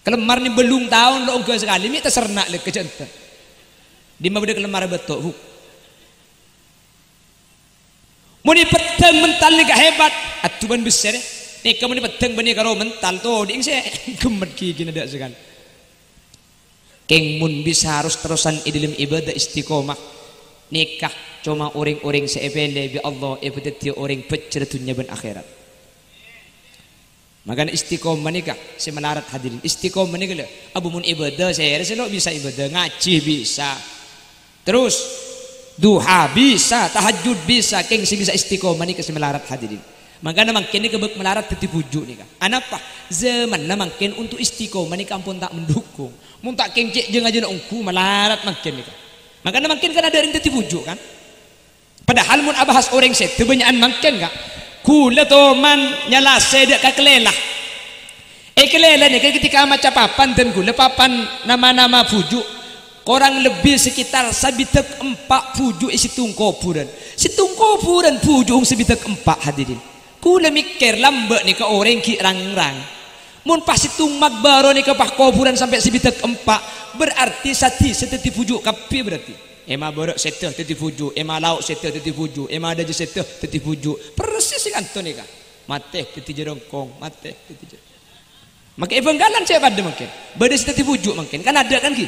Kalemmar nè bâllung taon lo' ongghâ sakalè, mè' taserna' lè ka jhânta. Dimma bâdâ kalemmar bâto', hu. Mon èpeddhâng mental nèka hebat, adhu bân bessèr. Nèka mon èpeddhâng bânnè karo mental, todhi'èng sè ghemmet ghigina dâ' sakalè. Kèng mon bisa ros-terrosan è dâlem ibadah istiqomah, nèka coma orèng-orèng sè èpèlè bi' Allah èpadhâddhiyâ orèng bhâjjhrâ dhunnya bân akhèrat. Mangkana istiqomah nèka sè malarat, hadirin. Istiqomah nèka lho, abu mon ibadah, sèrè sè lo' bisa ibadah, ngajhi bisa. Terros, duha bisa, tahajjud bisa, kèng sè bisa istiqomah nèka sè malarat, hadirin. Mangkana mangkèn nèka bâk malarat dhâddhi bhuju' nèka. Anapa? Zamanna mangkèn untuk istiqomah nèka ampon ta' mendukung. Mon ta' kèng cè' jhâng-ajhâna ongghu malarat mangkèn nèka. Mangkana mangkèn kan adâ' rèng dhâddhi bhuju' kan? Padahal mon abahas orèng sèdhâ bânnya'an mangkèn, Ka'. Ghulâ toman nyalasè dâ' ka Kalèla. È Kalèla nèka ketika maca papan dân ghulâ papan nama-nama bhuju', korang lebbi sekitar sabidhâk empa' bhuju' è sèttong kobhurân. Sèttong kobhurân bhuju' sabidhâk empa', hadirin. Ghulâ mèkkèr lambâ' nèka orèng ghi' rang-rang. Mon pas sèttong makbara nèka pas kobhurân sampè' sabidhâk empa', berarti sadhisa dhâddhi bhuju' kabbhi berarti. È mabârâ' sèdhâ dhâddhi bhuju', è malao' sèdhâ dhâddhi bhuju', è madâjâ sèdhâ dhâddhi bhuju'. Persis sè kanto nèka. Matè dhâddhi jhârângkong, matè dhâddhi jhârângkong. Mangkèn è Bhângkalan cè' padâ mangkèn. Bâdâ sè dhâddhi bhuju' mangkèn. Kan adâ' kan ghi?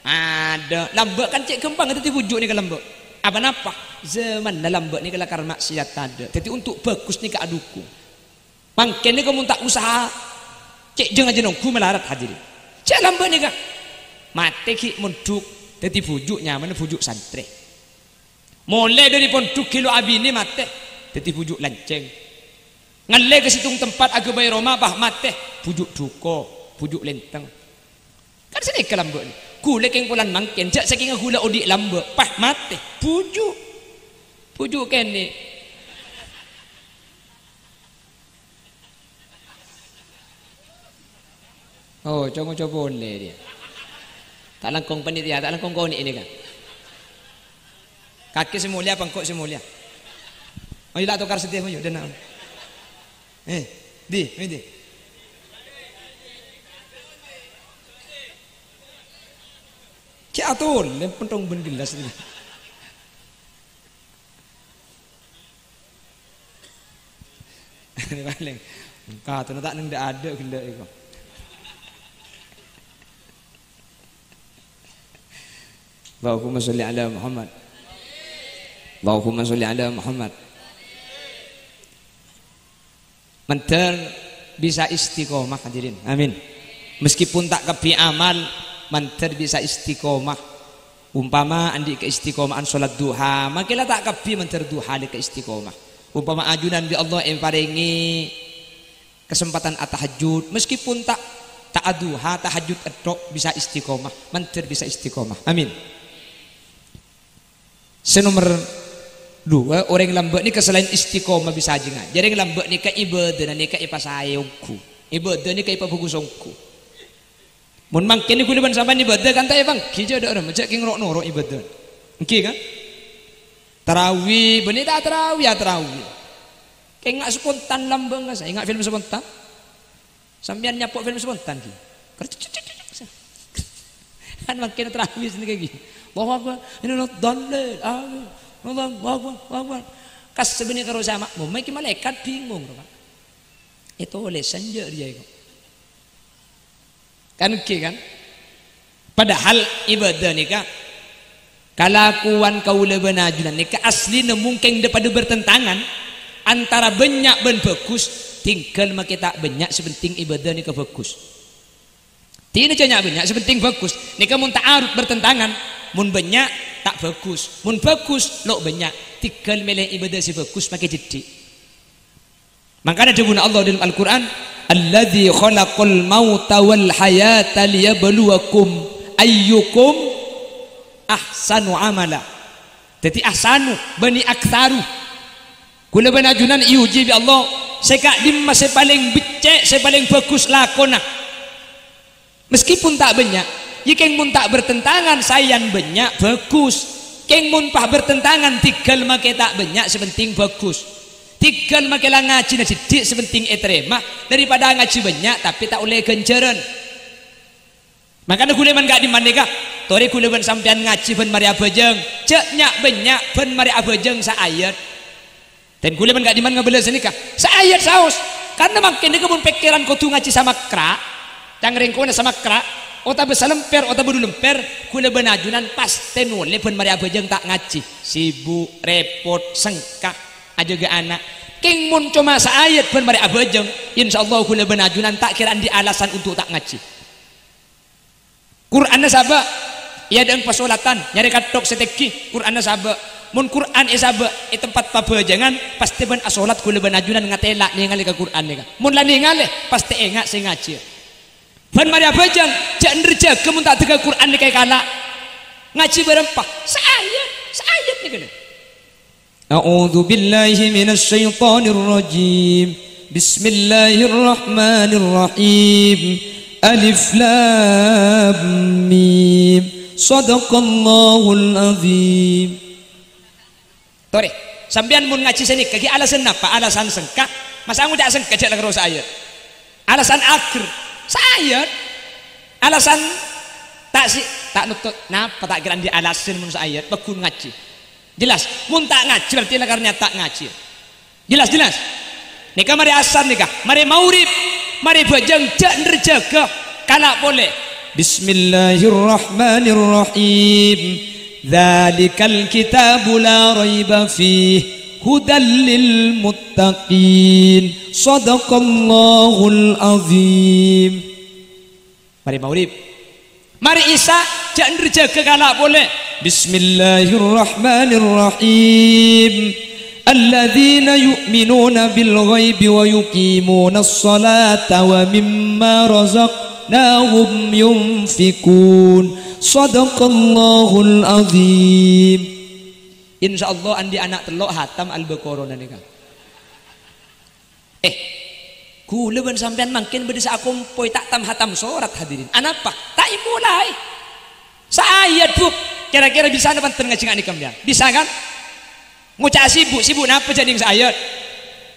Adâ'. Lambâ' kan cè' ghâmpang dhâddhi bhuju' nèka lambâ'. Apa napa? Zamanna lambâ' nèka lakar maksiat tadâ'. Dhâddhi untuk bhâghus nèka adukung. Mangkèn nèka mon ta' usaha, cè' jhâng-ajhâng ongghu malarat, hadirin. Cè' lambâ' nèka. Matè ghi' mondhuk, dhâddhi bhuju' nyamana bhuju' santrè. Molè dâri pondhuk ghi' lo' abinè matè, dhâddhi bhuju' lancèng. Ngallè ka sèttong tempat aghâbây roma, pas matè, bhuju' dhuko, bhuju' lèntèng. Kan sanèka lambâ' nè. Ghulâ kèng polana mangkèn, jhâ' sakènga ghulâ odi' lambâ', pas matè, bhuju'. Bhuju' kènè'. Oh, co-ngoco polè dhiyâ. Ta' langkong panitia, ta' langkong konè' nèka. Kakè sè molja, apa engko' sè molja? Oh, iyâ, la tokar sadhâjâ, mayu, dâna. Eh, di, di. Cè' atolè, penthong bân gelas. Palèng engka' tona ta' neng dâ'-adâ' ghellâ' èko. Allahumma sholli ala Muhammad. Allahumma sholli ala Muhammad. Mandhâr bisa istiqomah, hadirin. Amin. Meskipun ta' kabbhi amal, mandhâr bisa istiqomah. Umpama andi' kaistiqoma'an sholat duha, makè la ta' kabbhi mandhâr duha lè kaistiqomah. Umpama ajunan bi' Allah èparèngè kasempatan atahajjud, meskipun ta', ta' aduha, tahajjud èttok bisa istiqomah, mandhâr bisa istiqomah. Amin. Sè nomer duwâ', orèng lambâ' nèka salaèn istiqomah bisa ajhânga. Jhâ' rèng lambâ' nèka ibâdâna nèka èpasaè ongghu. Ibâdâ nèka èpabhâghus ongghu. Mon mangkèn ghulâ bân sampèyan ibâdâ kan ta' èpangghi jhâ' dâ' remma, jhâ' kèng ro'-noro' ibâdâ. Èngghi kan? Tarawih, bânnè ta' tarawih, ya tarawih. Kèng nga' spontan lambâ' ka saè, nga' film spontan. Sampèyan nyapo' film spontan ghi. Kan mangkèn tarawih sènèka ghi. Allahu Akbar, innal dhallin, amin. Allahu Akbar, Allahu Akbar. Kas bânnè karo sè makmum, ghi malaèkat bingung, Pak. Ètolèsan jhâ' rèya kok. Kan èngghi kan? Padahal ibâdâ nèka, kalakowan kaulâ bân ajunan nèka aslina mon kèng dâ-padâ bertentangan antara bânnya' bân bhâghus, tinggal makè ta' bânnya', sè penting ibâdâ nèka bhâghus. Dina jhâ' nya'-bânnya', sè penting bhâghus. Nèka mon ta'arud bertentangan, mon bânnya' ta' bhâghus, mon bhâghus lo' bânnya', tinggal mèlè ibâdâ sè bhâghus makè jhedhi'. Mangkana dhâbuna Allah dâlem Al-Qur'an, "Alladzi khalaqal mauta wal hayata liyabluwakum ayyukum ahsanu amala." Dhâddhi ahsanu, bânnè aktsaru. Kaulâ bân ajunan èojhi bi' Allah, sè ka'dimma sè palèng beccè', sè palèng bhâghus lakona. Meskipun ta' bânnya', yâ kèng mon ta' bertentangan saèyan bânnya', bhâghus. Kèng mon pas bertentangan, tinggal makè ta' bânnya', sè penting bhâghus. Tinggal makè la ngajhina jhedhi', sè penting ètarèma, daripada ngajhi bânnya', tapè ta' ollè ghânjhârân. Mangkana ghulâ bân ka'dimma nèka, torè ghulâ bân sampèyan ngajhi bân marè abhâjâng, jhâ' nya'-bânnya' bân marè abhâjâng saayat. Dan ghulâ bân ka'dimma ngabâlâ sanèka, saayat saos. Karna mangkèn nèka mon pèkkèran kodhu ngajhi samakra', cangkrèng kowana samakra', otabâ salèmpèr, otabâ du lèmpèr, ghulâ bân ajunan pastè nolè bân marè abhâjâng ta' ngajhi. Sibuk, rèpot, sengka, ajâgâ ana'. Kèng mon coma saayat bân marè abhâjâng, insyaallah ghulâ bân ajunan ta' kèra andi' alasan untuk ta' ngajhi. Qur'anna sabâ', è adâ'na pasolatan, nyarè katthok sè tèngghi, Qur'anna sabâ'. Mon Qur'an èsabâ' è tempat pabhâjângan, pastè bân asolat ghulâ bân ajunan ngatèla' nèngalè ka Qur'an nèka. Mon la nèngalè, pastè enga' sè ngajhiyâ. Bân marè abhâjâng, jhâ' nèr jâgâ mon ta' dâgghâ Qur'an nèka èkala'. Ngajhi bârâmpa? Saayat, saayat nèka lho. A'udzu billahi minasy syaithanir rajim. Bismillahirrahmanirrahim. Alif Lam Mim. Shadaqallahul Azim. Torè, sampèyan mon ngajhi sanèka ghi' alasan napa? Alasan sengka? Masa ngoca' sengka jhâ' la karo saayat? Alasan aghâr, saayat. Alasan ta' si-, ta' notto', napa ta' kèra andi' alasan mon saayat? Pagghun ngajhi. Jelas, mon ta' ngajhi berarti la karna ta' ngajhi. Jelas, jelas. Nèka marè asar nèka, marè maghrib, marè bhâjâng, jhâ' nèr jâgâ, kala' polè. Bismillahirrahmanirrahim. Dzalikal kitabu la raiba fih, hudal lil muttaqin. Shadaqallahul azim. Marè maghrib. Marè isya, jhâ' nèr jâgâ kala' polè. Bismillahirrahmanirrahim. Alladzina yu'minuna bil ghaibi wa yuqimunas sholata wa mimma razaqnahum yunfiqun. Shadaqallahul azim. Insyaallah andi' ana' tello' hatam Al-Baqarah nèka. Eh, ghulâ bân sampèyan mangkèn bâdâ sè akompoy ta' tam-hatam sorat, hadirin. Anapa? Ta' èmolaè. Saayat, Bu. Kèra-kèra bisana bhunten ngajhi nga' nèka, sampèyan? Bisa, kan? Ngoca'a sibuk, sibuk napa jhâ' nèng saayat?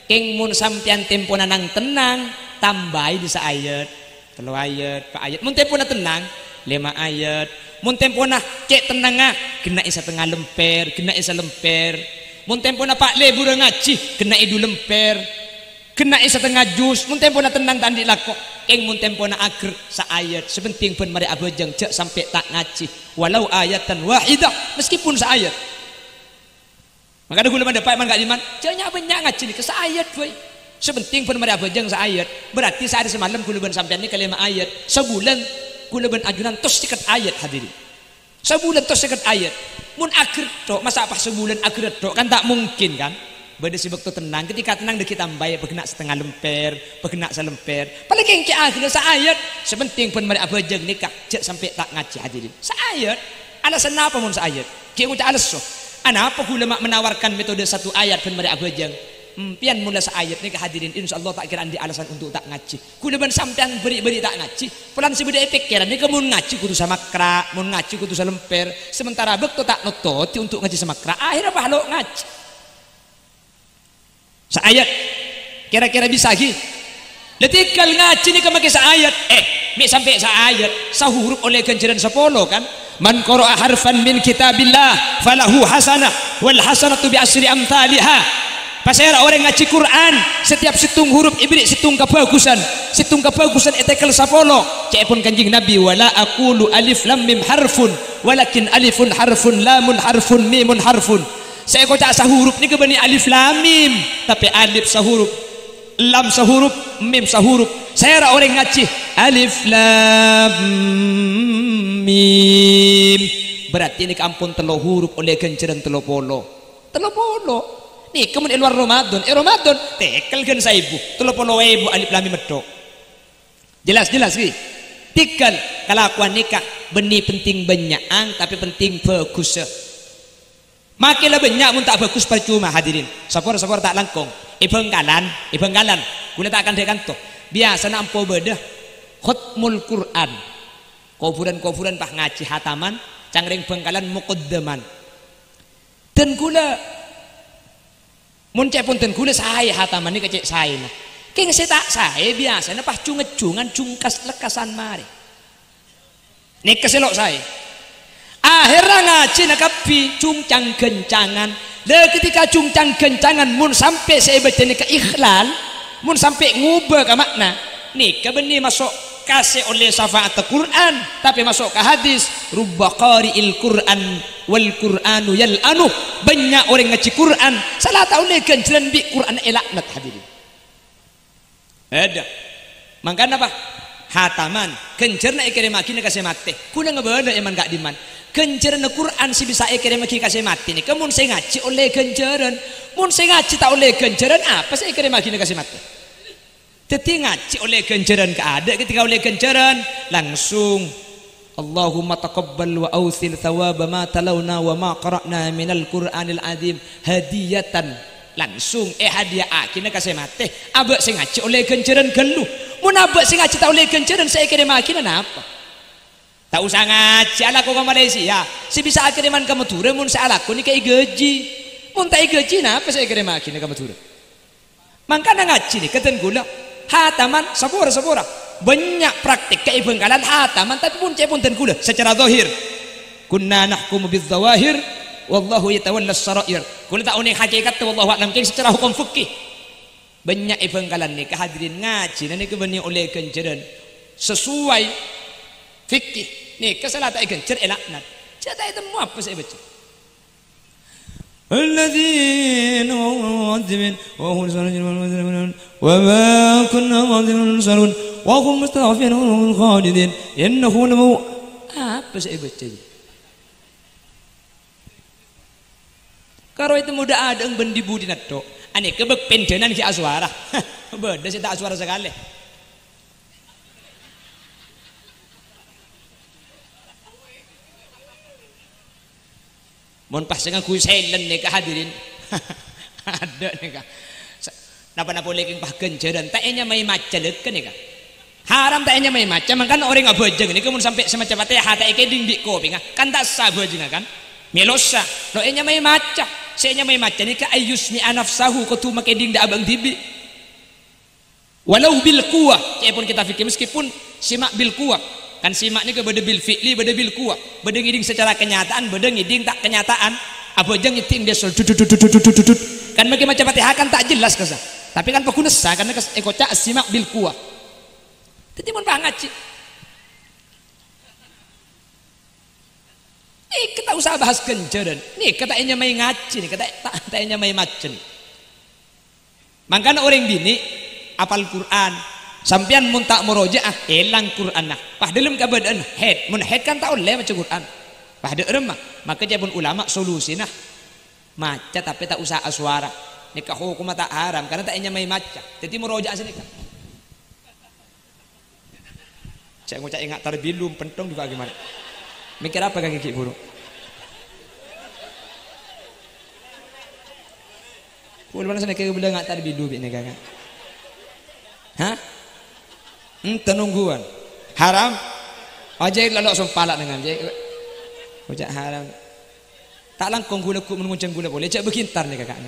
Kèng mon sampèyan tempona nang-tennang, tambâi dâ' saayat. Tello ayat, pa' ayat. Mon tempona tennang, lèma ayat. Mon tempona cè' tennangnga, ghenna'i satengnga lèmpèr, ghenna'i salèmpèr. Mon tempona pa' lebura ngajhi, ghenna'i du lèmpèr. Ghenna'i satengnga juz. Mon tempona tennang ta' andi' lako. Kèng mon tempona aghâr, saayat. Sè pentèng bân marè abhâjâng, jhâ' sampè' ta' ngajhi. Walau ayatan wahidah, meskipun saayat. Mangkana ghulâ mandhâpa' èman ka'dimman, jhâ' nya'-bânnya' ngajhi nèka saayat bhâi. Sè pentèng bân marè abhâjâng saayat. Berarti saarè samalem ghulâ bân sampèyan nèka lèma ayat. Sabulân ghulâ bân ajunan tos sèket ayat, hadirin. Sabulân tos sèket ayat. Mon aghâr tok, masa' pas sabulân aghâr tok? Kan ta' mungkin, kan? Bâdâ sè bâkto tennang, ketika tennang dâggi' tambâi, paghenna' satengnga lèmpèr, paghenna' salèmpèr. Palèng kèng cè' aghâr saayat. Sè pentèng bân marè abhâjâng nèka jhâ' sampè' ta' ngajhi, hadirin. Saayat. Alasanna apa mon saayat? Ghi' ngoca' alesso. Anapa ghulâ ma' menawarkan metode satu ayat bân marè abhâjâng? Empèyan mon la saayat nèka, hadirin, insyaallah ta' kèra andi' alasan untuk ta' ngajhi. Ghulâ bân sampèyan bâri'-bâri' ta' ngajhi, polana sè bâdâ è pèkkèran nèka mon ngajhi kodhu samakkra', mon ngajhi kodhu salèmpèr, sementara bâkto ta' nottodhi untuk ngajhi samakkra', akhèrra pas lo' ngajhi. Saayat. Kèra-kèra bisa, ghi? La tèngghâl ngajhi nèka makè saayat. Eh, mè' sampè' saayat. Sahurup ollè ghânjhârân sapolo, kan? "Man qara'a harfan min kitabillah falahu hasanah, wal hasanatu bi asyri amthaliha." Pasèra orèng ngajhi Qur'an, setiap sèttong hurup èbèrri' sèttong kabhâghusân. Sèttong kabhâghusân ètèngghâl sapolo. Ca'èpon Kanjeng Nabi, "Wa la aqulu alif lam mim harfun, walakin alifun harfun, lamun harfun, mimun harfun." Sè èkoca' sahurup nèka bânnè alif lam mim, tapè alif sahurup, lam sahurup, mim sahurup. Sèra orèng ngajhi alif lam mim, berarti nèka ampon tello hurup ollè ghânjhârân tello polo. Tello polo. Nèka mon è luar Ramadan, è Ramadan, tèngghâl ghân saèbu, tello polo èbu alif lam mim metto. Jelas, jelas, ghi? Tèngghâl kalakowan nèka bânnè pentèng bânnya'an, tapè pentèng bhâghussâ. Makè la bânnya' mon ta' bhâghus parcoma, hadirin. Sapor-sapor ta' langkong. È Bhângkalan, è Bhângkalan. Ghulâ ta' kandhâ kanto. Biyasana ampo bâdâ khatmul Qur'an. Kobhurân-kobhurân pas ngajhi hataman, can rèng Bhângkalan muqaddaman. Dân ghulâ, mon ca'èpon dân ghulâ saè hataman nèka cè' saèna. Kèng sè ta' saè biyasana pas jung-ngejjungan jung kas-, lekkasan marè. Nèka sè lo' saè. Akhèrra ngajhina kabbhi jung cang-ghâncangan. La, ketika jung cang-ghâncangan, mon sampè' sè èbâca nèka ikhlal, mon sampè' ngobâ ka ma'na, nèka bânnè maso' Ka sè ollè syafa'atta Qur'an, tapè maso' ka hadis, "Rubba qari'il Qur'an wal Qur'anu yal'anuh." Bânnya' orèng ngajhi Qur'an, sala ta' ollè ghânjhârân bi' Qur'an èlaknat, hadirin. Bâdâ. Mangkana apa? Hataman, ghânjhârânna èkèrèmmaghina ka sè matè. Kaulâ ngabâlâ èman ka'dimman. Ghânjhârânna Qur'an sè bisa èkèrèmmaghi ka sè matè nèka mon sè ngajhi ollè ghânjhârân. Mon sè ngajhi ta' ollè ghânjhârân, apa sè èkèrèmmaghina ka sè matè? Dhâddhi ngajhi ollè ghânjhârân kaadâ', ketika ollè ghânjhârân, langsung, "Allahumma taqabbal wa ausil thawaba ma talauna wa ma qara'na minal Qur'anil azim hadiyatan." Langsung èhadiya'aghina ka sè matè. Abâ' sè ngajhi ollè ghânjhârân ghâllu. Mon abâ' sè ngajhi ta' ollè ghânjhârân, sè èkèrèmmaghina napa? Ta' osa ngajhi, alako ka Malaysia. Sè bisa akèrèman ka Madhurâ, mon sè alako nèka èghâji. Mon ta' èghâji, napa sè èkèrèmmaghina ka Madhurâ? Mangkana ngajhi nèka dân kaulâ, hataman, sapora-sapora. Bânnya' praktik è Bhângkalan hataman, tapè pon ca'èpon dân kaulâ, secara zahir. "Kunna nahkumu bizzawahir, wallahu yatawallas sarair." Kaulâ ta' onèng hakèkatta, wallahu a'lam, kèng secara hukum fikih. Bânnya' è Bhângkalan nèka, hadirin, ngajhina nèka bânnè ollè ghânjhârân sesuai fikih. Nèka sala ta' èghânjhâr èlaknat. Jhâ' ta' ètemmo apa sè èbâca. الذين هم معذبين وهم مستضعفون وما كنا معذبين المرسلون وهم مستضعفون وهم خالدين إنه لمو-, apa sè èbâca jâ? Karo ètemmo dâ'-adâ'eng bân di-budina tok. Anèka bâk pendhânan ghi' aswara. Bâdâ sè ta' aswara sakalè. Mon pas sè ngangghuy silent nèka, hadirin. Adâ' nèka. Sa-, napa-napa polè kèng pas ghânjhârân, ta' ènyamaè maca lèkè nèka. Haram ta' ènyamaè maca, mangkana orèng abhâjâng nèka mon sampè' sè maca Fatihah ta' èkèdhing bi' kopèngnga, kan ta' sah abhâjângnga kan? Mèlo sah, lo' ènyamaè maca. Sè ènyamaè maca nèka ayyusmi'a nafsahu, kodhu makèdhing dâ' abâ'na dhibi'. Walau bil quwwah, ca'èpon kitab fikih, meskipun sima' bil quwwah. Kan sima' nèka bâdâ bil fi'li, bâdâ bil quwwah. Bâdâ ngèdhing secara kenyataan, bâdâ ngèdhing ta' kenyataan. Abhâjâng ngèdhing biasa, dut, dut, dut. Kan makè maca Fatihah kan ta' jelas kassa. Tapè kan paggun sah, karena kas-, èkoca' sima' bil quwwah. Dhâddhi mon pas ngajhi, nèka ta' osa bahas ghânjhârân. Nèka ta' ènyamaè ngajhi, nèka ta', ta', ta' ènyamaè maca. Mangkana orèng binè' apal Qur'an. Sampèyan mon ta' moroja'ah, èlang Qur'anna. Pas dâlem kabâdâ'ân haid. Mon haid kan ta' ollè maca Qur'an. Pas dâ' remma. Maka ca'èpon ulama solusina maca tapè ta' osa aswara. Nèka hokomma ta' haram, karena ta' ènyamaè maca. Dhâddhi moroja'a sanèka. Cè' ngoca' enga' tarbilu, pentong juga gimana? Mikir apa kaki ki' buru? Pul mana sana kayak bilang enga' tarbilu bi' neka, Kak. Hah? Ente nungguan. Haram? Aja lalu sompala dengan, cè'. Ngoca' haram. Ta' langkong gula ku menguncang gula boleh. Cè' begintar neka, Kak.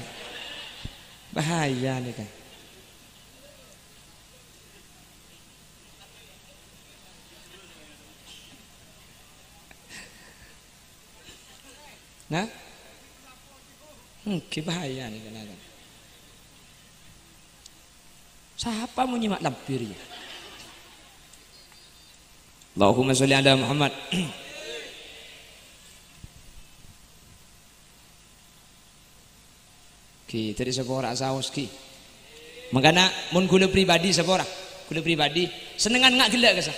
Bahaya neka. Nah? Èngghi bahaya nèka, nah. Sapa mon nyèma' lampir, ya? Allahumma sholli ala Muhammad. Ghi, dhâri sapora saos, ghi. Mangkana, mon ghulâ pribadi sapora, ghulâ pribadi, sennengngan nga' ghellâ' kassa.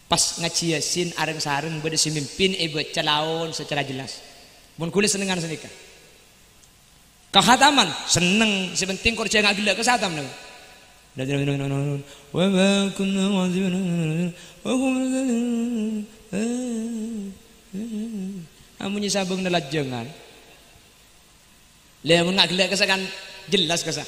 Pas ngajhi Yasin areng-sareng bâdâ sè mimpin èbâca laon sacara jelas. Mon ghulâ sennengngan sanèka. Kahataman, senneng, sè penting kor jhâ' nga' ghellâ' kassa hatam, nèng. Wa ma kunna mu'adzibina wa hum, amunyi sabângna lajângan. Lha, mon nga' ghellâ' kassa kan jelas kassa.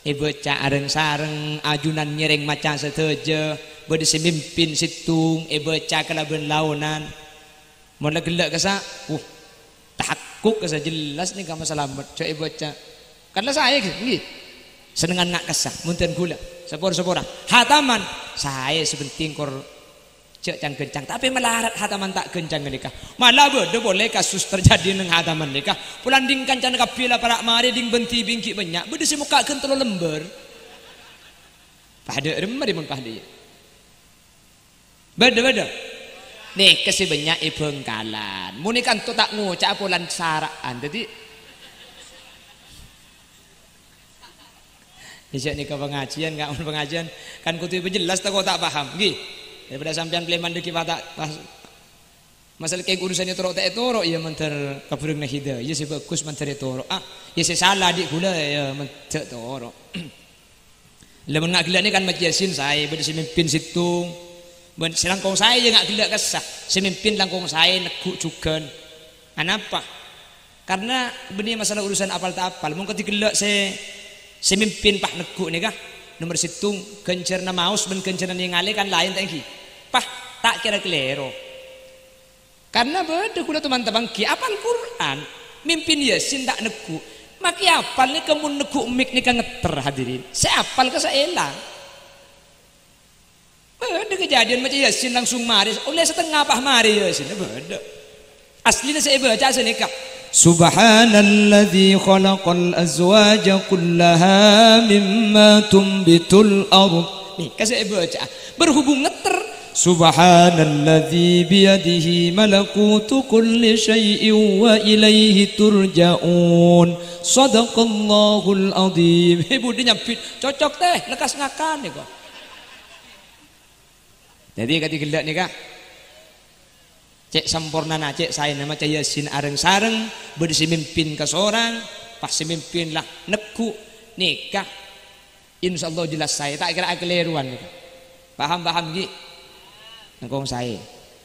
Èbâca areng-sareng, ajunan ngèrèng maca sadhâjâ, bâdâ sè mimpin sèttong, èbâca kalabân laonan. Mon la ghellâ' kassa, wuh, tahakkuk kassa jelas nèka ma' salamet, jhâ' èbâca. Kan la saè, ghi, ngghi. Sennengngan nga' kassa, mon dân ghulâ, sapor-sapora. Hataman, saè sè penting kor jhâ' can-ghâncang, tapè malarat hataman ta' ghâncang ghânèka. Mala bâdâ polè kasus terjadi neng hataman nèka. Polana ding kancana kabbhi la para' marè, ding bhândhi binggi bânnya'. Bâdâ sè mokka' ghân tello lembâr. Padâ remma rè mon padâ, ya. Bâdâ, bâdâ. Nèka sè bânnya' è Bhângkalan. Mon è kanto ta' ngoca'a polana sara'an. Dhâddhi, iyâ, nèka pangajiân, Ka', mon pangajiân kan kodhu èpajhellas tako' ta' paham, ghi? Daripada sampèyan palèman dhâggi' pa ta' pas. Masalah kèng urusanna toro' ta' ètoro', iyâ, mandhâr kabhârângnga hidayah, iyâ, sè bhâghus mandhâr ètoro'. Ah, iyâ, sè sala dhi' ghulâ, iyâ, mandhâr toro'. Lah, mon nga' ghellâ' nèka kan maca Yasin saè, bâdâ sè mimpin sèttong. Bân sè langkong saè, iyâ, nga' ghellâ' kassa'. Sè mimpin langkong saè, neggu' jhughân. Anapa? Karna bânnè masalah urusan apal ta' apal. Mon kadhi ghellâ' sè, sè mimpin pas neggu' nèka, nomer sèttong, ghânjhârânna maos bân ghânjhârânna nèngalè kan laèn ta' ènggi? Pas, ta' kèra kalèro. Karna bâdâ ghulâ toman tapangghi apal Qur'an, mimpin Yasin ta' neggu'. Makè apal nèka mon neggu' mik nèka ngetter, hadirin. Sè apal ka sè èlang. Bâdâ kadhâddhiyân maca Yasin langsung marè, ollè satengnga pas marè Yasin, bâdâ. Aslina sè èbâca sanèka, "Subhanalladzi khalaqal azwaja kullaha mimma tumbitul ard." Nèka sè èbâca. Berhubung ngetter, "Subhanalladzi biyadihi malakutu kulli syai'in wa ilaihi turja'un." Shadaqallahul adzim. He, budi nyambit, cocok tè, lekkas ngakan nèko. Dhâddhi, kadhi ghellâ' nèka. Cè' sampornana, cè' saèna maca Yasin areng-sareng, bâdâ sè mimpin kasorang, pas sè mimpin la neggu', nèka, insyaallah jelas saè, ta' kèra akalèrowan nèka. Paham, paham, ghi? Langkong saè.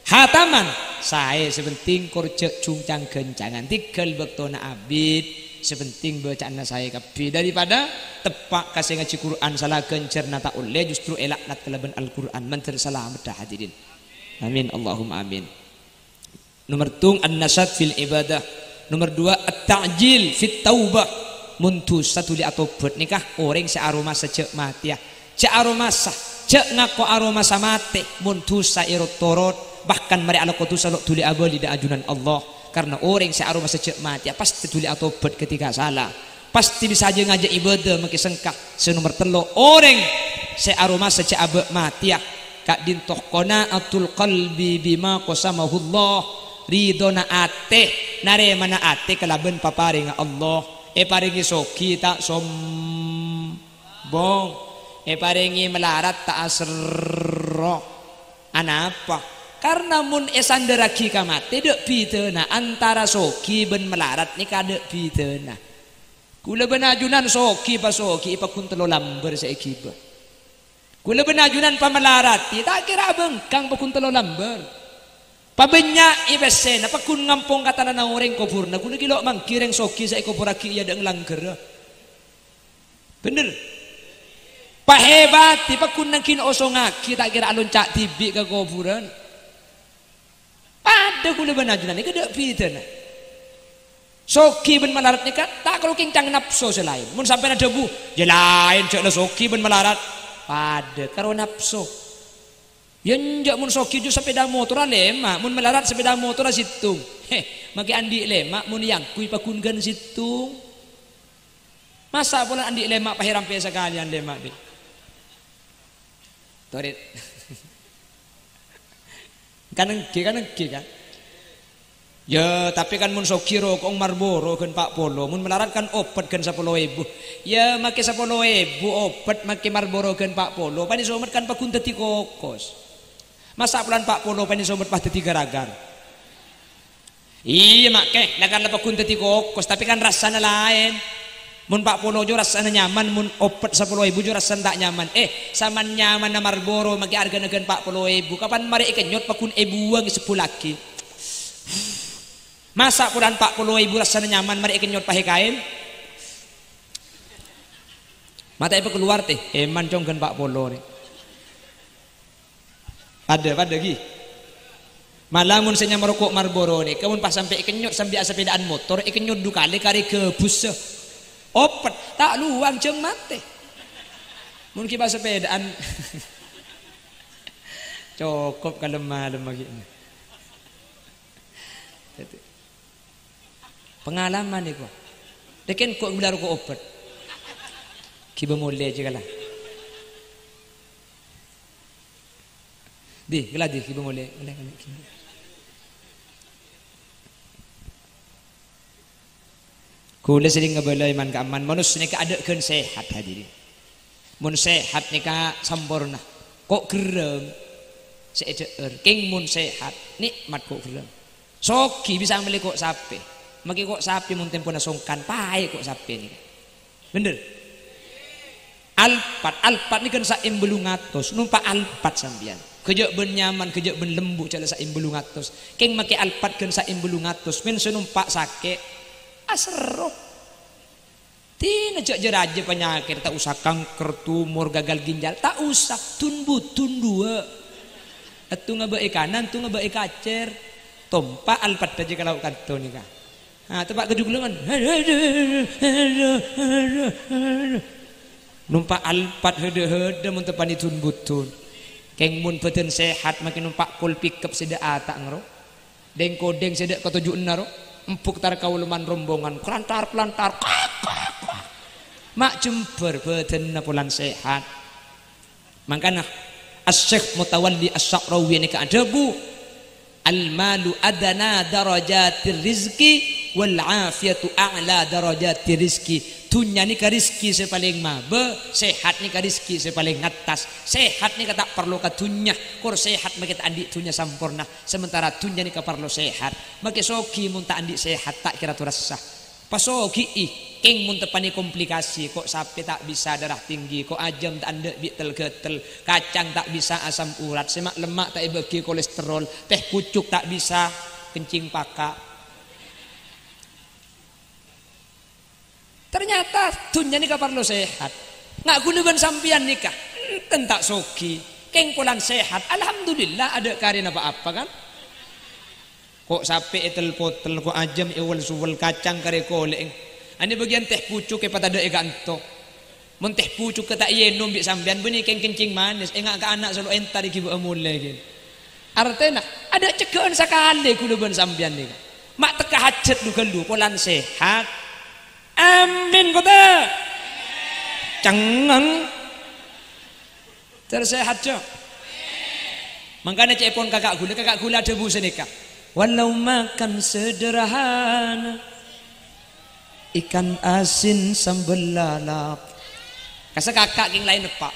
Hataman, saè, sè penting kor jhâ' jhung-cangghâncangan. Tèghâl bâktona abit, sè penting bâca'anna saè kabbhi. Daripada teppa' ka sè ngajhi Qur'an sala ghânjhârânna ta' ollè, justru èlaknat kalabân Al-Qur'an. Mandhâr salameddhâ, hadirin. Amin, Allahumma amin. Nomer tong, an-nasyat fil ibadah. Nomer dua, at-ta'jil fit taubah. Mon dhusa dhuli atobhât nèka orèng sè aromasa jhâ' matèya. Jhâ' aromasa, jhâ' ngako aromasa matè. Mon dhusa èrot-torot, bahkan marè alako dhusa lo' dhuli abâli dâ' ajunan Allah. Karna orèng sè aromasa jhâ' matèya pastè dhuli atobhât ketika sala. Pastè bisa ajâ-ngajâ ibâdâ makè sengka. Sè nomer tello', orèng sè aromasa jhâ' abâ' matèya. Ka'dinto qana'atul qalbi bima qasamahullah, ridhona atè, narèmana atè kalabân paparèngnga Allah. Èparèngè soghi ta' sombong, èparèngè malarat ta' aserro. Anapa? Karna mon èsandhârraghi ka matè, dâ' bhidhâna antara soghi bân malarat nèka dâ' bhidhâna. Kaulâ bân ajunan soghi pasoghi paggun tello lambâr sè èghibâ. Kaulâ bân ajunan pamalarat, ta' kèra abhângkang paggun tello lambâr. Pabânnya'è pèssèna, paggun ngampong ka tanana orèng kobhurrâ. Kaulâ ghi' lo' mangghi rèng soghi sè èkoburraghi è adâ'na langghârrâ. Bhender. Pahèbât, paggun nangghin osongngaghi, ta' kèra alonca' dhibi' ka kobhurân. Padâ kaulâ bân ajunan, nèka dâ' bhidhâna. Soghi bân malarat nèka ta' karo kèncang napso sè laèn. Mon sampèyan adhâbu, "Yâ laèn, jhâ' la soghi bân malarat." Padâ karo napso. Yâ enjâ', mon soghi jhâ' sapèda motorra lèma', mon malarat sapèda motorra sèttong. He, makè andi' lèma', mon èangghuy paggun ghân sèttong. Masa' polana andi' lèma' pahèrampè sakalèyan lèma', Bi'? Torè. Kan ènggi, kan ènggi, kan? Yâ, tapè kan mon soghi roko'na Marlboro ghân pa' polo, mon malarat kan opet ghân sapolo èbu. Yâ, makè sapolo èbu opet, makè Marlboro ghân pa' polo, panèsomet kan paggun dhâddhi kokos. Masa' polana pa' polo panèsomet pas dhâddhi gar-agar? Iyâ, makè, la kan la paggun dhâddhi kokos, tapè kan rassana laèn. Mon pa' polo jhâ' rassana nyaman, mon opet sapolo èbu jhâ' rassana ta' nyaman. Eh, saman nyamanna Marlboro makè arghâna ghân pa' polo èbu. Kapan marè èkennyot paggun èbuwâng èsebbhullaghi. Masa' polana pa' polo èbu rassana nyaman marè èkennyot pahè kaèn? Matè èpakalowar, tè. Èman cong ghân pa' polo, rè. Padâ, padâ, ghi. Mala mon sè nyama roko' Marlboro nèka, mon pas sampè' èkennyot sambi asapèdaan motor, èkennyot du kalè karè ghâbussa. Opet, ta' lowang jhâng matè. Mon ghi' pas sapèdaan, cokop kalem-malem ghi. Pengalaman nèko. Dèkèn ko' gula roko' opet. Ghibâ molè jhâ' kala. Di, ghellâ' di, ghibâ molè. Molè, molè, ghibâ. Ghulâ serrèng ngabâlâi man-ka'amman, manossa nèka adâ' ghân sehat, hadirin. Mon sehat nèka samporna. Ko' gherrâng sè èdhâ'âr. Kèng mon sehat, nè'mat ko' gherrâng. Soghi bisa mellè ko' sapè. Makè ko' sapè mon tempona songkan, paè ko' sapè nèka. Bhender? Alphard, Alphard nèka kan sa'em bâllung atos, nompa' Alphard sampèyan. Ghâjâ' bân nyaman, ghâjâ' bân lembu', jhâ' la sa'em bâllung atos. Kèng makè Alphard ghân sa'em bâllung atos, mèn sè nompa' sakè', aserro. Dinah jhâ' jâ-rajâ panyakèt, ta' osa kanker, tumor, gagal ginjal, ta' osa, dun-budun duwâ'. Ètto ngabâ'è kanan, ètto ngabâ'è kacèr. Tompa' Alphard jâ' ka lao' kanto nèka. Ah, teppa' ka jhughulângan. Nompa' Alphard hèdhâ-hèdhâ mon teppa'na dun-budun. Kèng mon bhâdhân sehat, makè nompa' kol pickup sè dâ' ata' ngèro. Dhèng-kodhèng sè dâ' katoju'na ro. Empuk tar kaulâ man rombongan. Klantar-klantar. Kak, kak, kak. Ma' jembhâr bhâdhânna polana sehat. Mangkana Asy-Syaikh Mutawalli Asy-Sya'rawi nèka adhâbu, "Al-malu adna darajatir rizqi, wal afiyatu a'la darajatir rizqi." Dhunnya nèka rizki sè palèng mabâ, sehat nèka rizki sè palèng ngattas. Sehat nèka ta' parlo ka dhunnya, kor sehat makè ta' andi' dhunnya samporna, sementara dhunnya nèka parlo sehat. Makè soghi mon ta' andi' sehat, ta' kèra torassa. Pasogi'i, kèng mon teppa'na komplikasi, ko' sapè ta' bisa darah tinggi, ko' ajâm ta' endâ' bi' tel-ghâtel, kacang ta' bisa asam urat, sè ma'-lemma' ta' èbâghi kolesterol, teh pucuk ta' bisa kencing paka'. Ternyata dhunnya nèka parlo sehat. Nga' ghulâ bân sampèyan nèka, enten ta' soghi, kèng polana sehat, alhamdulillah, adâ' karèna pa-apa, kan? Ko' sapè ètel-potel, ko' ajâm èwel-suwel, kacang karè kolè'è. Anè bâgiyân teh pucuk èpatadâ'è ka'anto. Mon teh pucuk ta' èyènom bi' sampèyan, bânnè kèng kencing manis, ènga' ka ana' solo èntar èghibâ'â molè, ghi. Artèna, adâ' cegghâ'ân sakalè ghulâ bân sampèyan nèka. Ma' tekka hajhât lu-ghâllu, polana sehat. Amin, kota. Cengngeng. Tersehat, Jo. Mangkana cè'èpon kaka' ghulâ, kaka' ghulâ adhâbu sanèka, "Walau makan sederhana, ikan asin sambel lalap." Kassa' kaka' kèng laèn eppa'.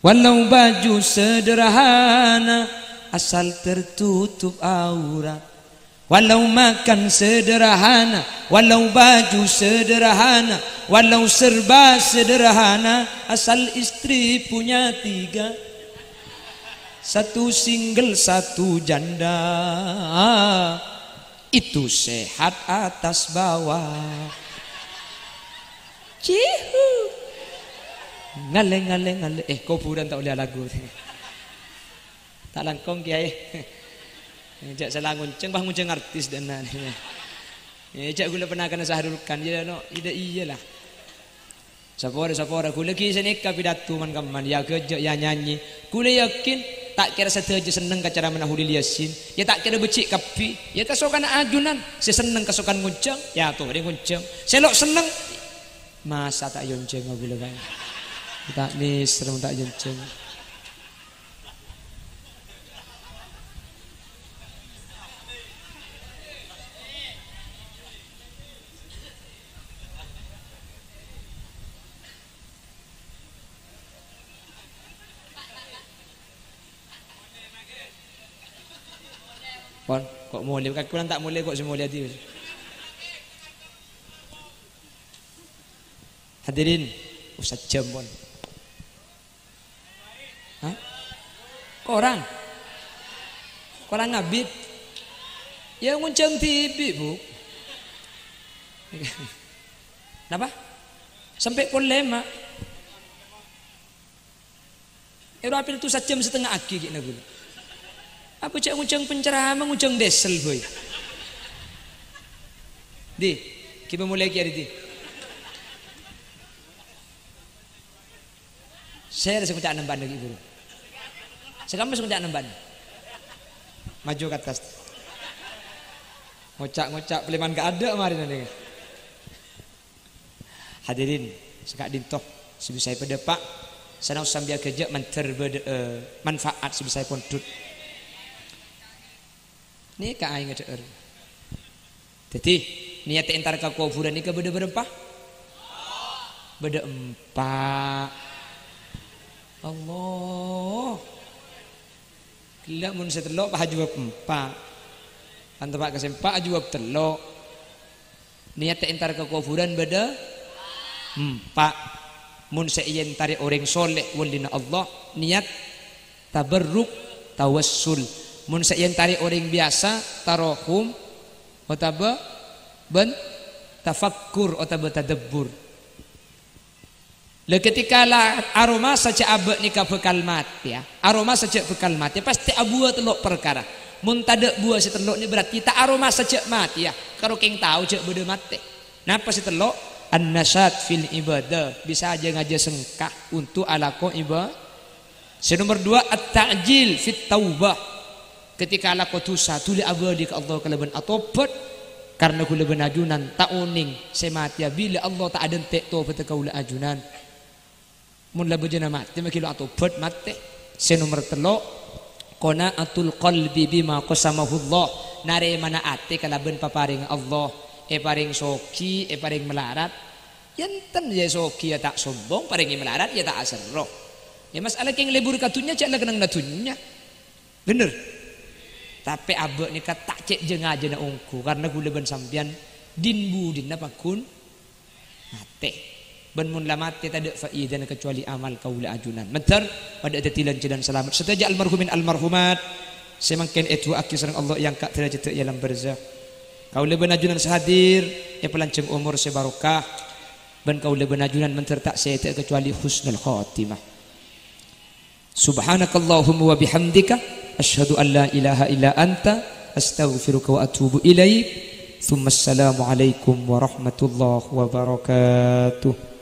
Walau baju sederhana, asal tertutup aurat. Walau makan sederhana, walau baju sederhana, walau serba sederhana, asal istri punya tiga. Satu single, satu janda. Itu sehat atas bawah. Cihu. Ngalè, ngalè, ngalè. Eh, kobhurân ta' ollè alaghu. Ta' langkong, Kèyaè. Eh, jhâ' sala ngonjhâng, bâh ngonjhâng artis dâ'enna'. Eh, jhâ' ghulâ pernah kèna Sahrul Khan. Iyâ, no, iyâ, iyâ lah. Sapora, sapora, ghulâ ghi' sanèka pidato man-kamman, ya ghâjâ', ya nyanyi. Ghulâ yakin, ta' kèra sadhâjâ senneng ka caramana Kholil Yasin. Ya ta' kèra bâjhi' kabbhi. Ya kasokanna ajunan, sè senneng kasokan ngonjhâng, ya torè ngonjhâng. Sè lo' senneng, masa ta' èyonjhâng ghulâ, Pak? Ta' nèser mon ta' èyonjhâng. Pon, ko' molè, kakulâ ta' molè, ko' sè molè adi. Hadirin, oh, sajjhâm, pon. Hah? Korang? Korang abit? Ya, ngonjhâng dhibi', Bu. Napa? Sampè' pokol lèma'. Ero apil tu sajjhâm satengnga aghi ghi' na ghulâ. Apa jhâ' ngonjhâng penceramah, ngonjhâng diesel, boy. Di, ghibâ molè ghi' arè di. Sèra sè ngoca' nambâna ghi' buru. Sè kamma sè ngoca' nambâna. Maju ka attas. Ngoca'-ngoca' palèman ka adâ' marèna nèka. Hadirin, sè ka'dinto, Sè bisa èpadâpa', sanaos sampèyan ghâjâ' mandhâr bâdâ'â manfaat sè bisa èpondhut. Nèka aèng adhâ'âr. Dhâddhi, niat entar ka kobhurân nèka bâdâ bârâmpa? Bâdâ empa'. Allah. Ghellâ' mon sè tello' pas ajâwâb empa'. Antepa' ka sè empa' ajâwâb tello'. Niat entar ka kobhurân bâdâ empa'. Mon sè èentarè orèng soleh, wâlina Allah, niat tabarruk, tawassul. Mon sè èentarè orèng biyasa, tarahum, otabâ bân tafakkur, otabâ tadabbur. Lah, ketika la aromasa jâ' abâ' nèka bhâkal matè, ya. Aromasa jâ' bhâkal matè, pastè abuwâ tello' parkara. Mon tadâ' buwâ sè tello' nè berarti ta' aromasa jâ' matè, ya. Karo kèng tao jâ' bâdâ matè. Napa sè tello'? An-nasyat fil ibadah, bisa jâ-ngajâ sengka untuk alako iba-, Sè nomer duwâ', at-ta'jil fit taubah. Ketika alako dhusa, dhuli abâli ka Allah kalabân atobhât, karna kaulâ bân ajunan ta' onèng sè matèya bilâ Allah ta' adhânte' tobhâddhâ kaulâ ajunan. Mon la bâjâna matè, maghi lo' atobhât matè. Sè nomer tello', qana'atul qalbi bima qasamahullah, narèmana atè kalabân paparèngnga Allah, èparèng soghi, èparèng malarat. Yâ enten, yâ soghi yâ ta' sombong, parèngè malarat yâ ta' aserro. Yâ mas'ala kèng lebur ka dhunnya, jâ' la kennengnganna dhunnya. Bhender? Tapè abâ' nèka ta' cè' jâ-ngajâna ongghu, karna kaulâ bân sampèyan din-budina pagghun matè. Bân mon la matè tadâ' faidana kacuali amal kaulâ ajunan. Mandhâr padâ dhâddhi lan-jhâlân salamet sadhâjâ almarhumin almarhumat sè mangkèn èdu'aaghi sareng Allah èangka' dârâjhâddhâ è alam barzakh. Kaulâ bân ajunan sè hadir èpalanjhâng omor sè barokah. Bân kaulâ bân ajunan mandhâr ta' sèdhâ'â kacuali husnul khotimah. Subhanakallahumma wa bihamdika, asyhadu an la ilaha illa anta, astaghfiruka wa atubu ilaik. Tsumma assalamualaikum warahmatullahi wabarakatuh.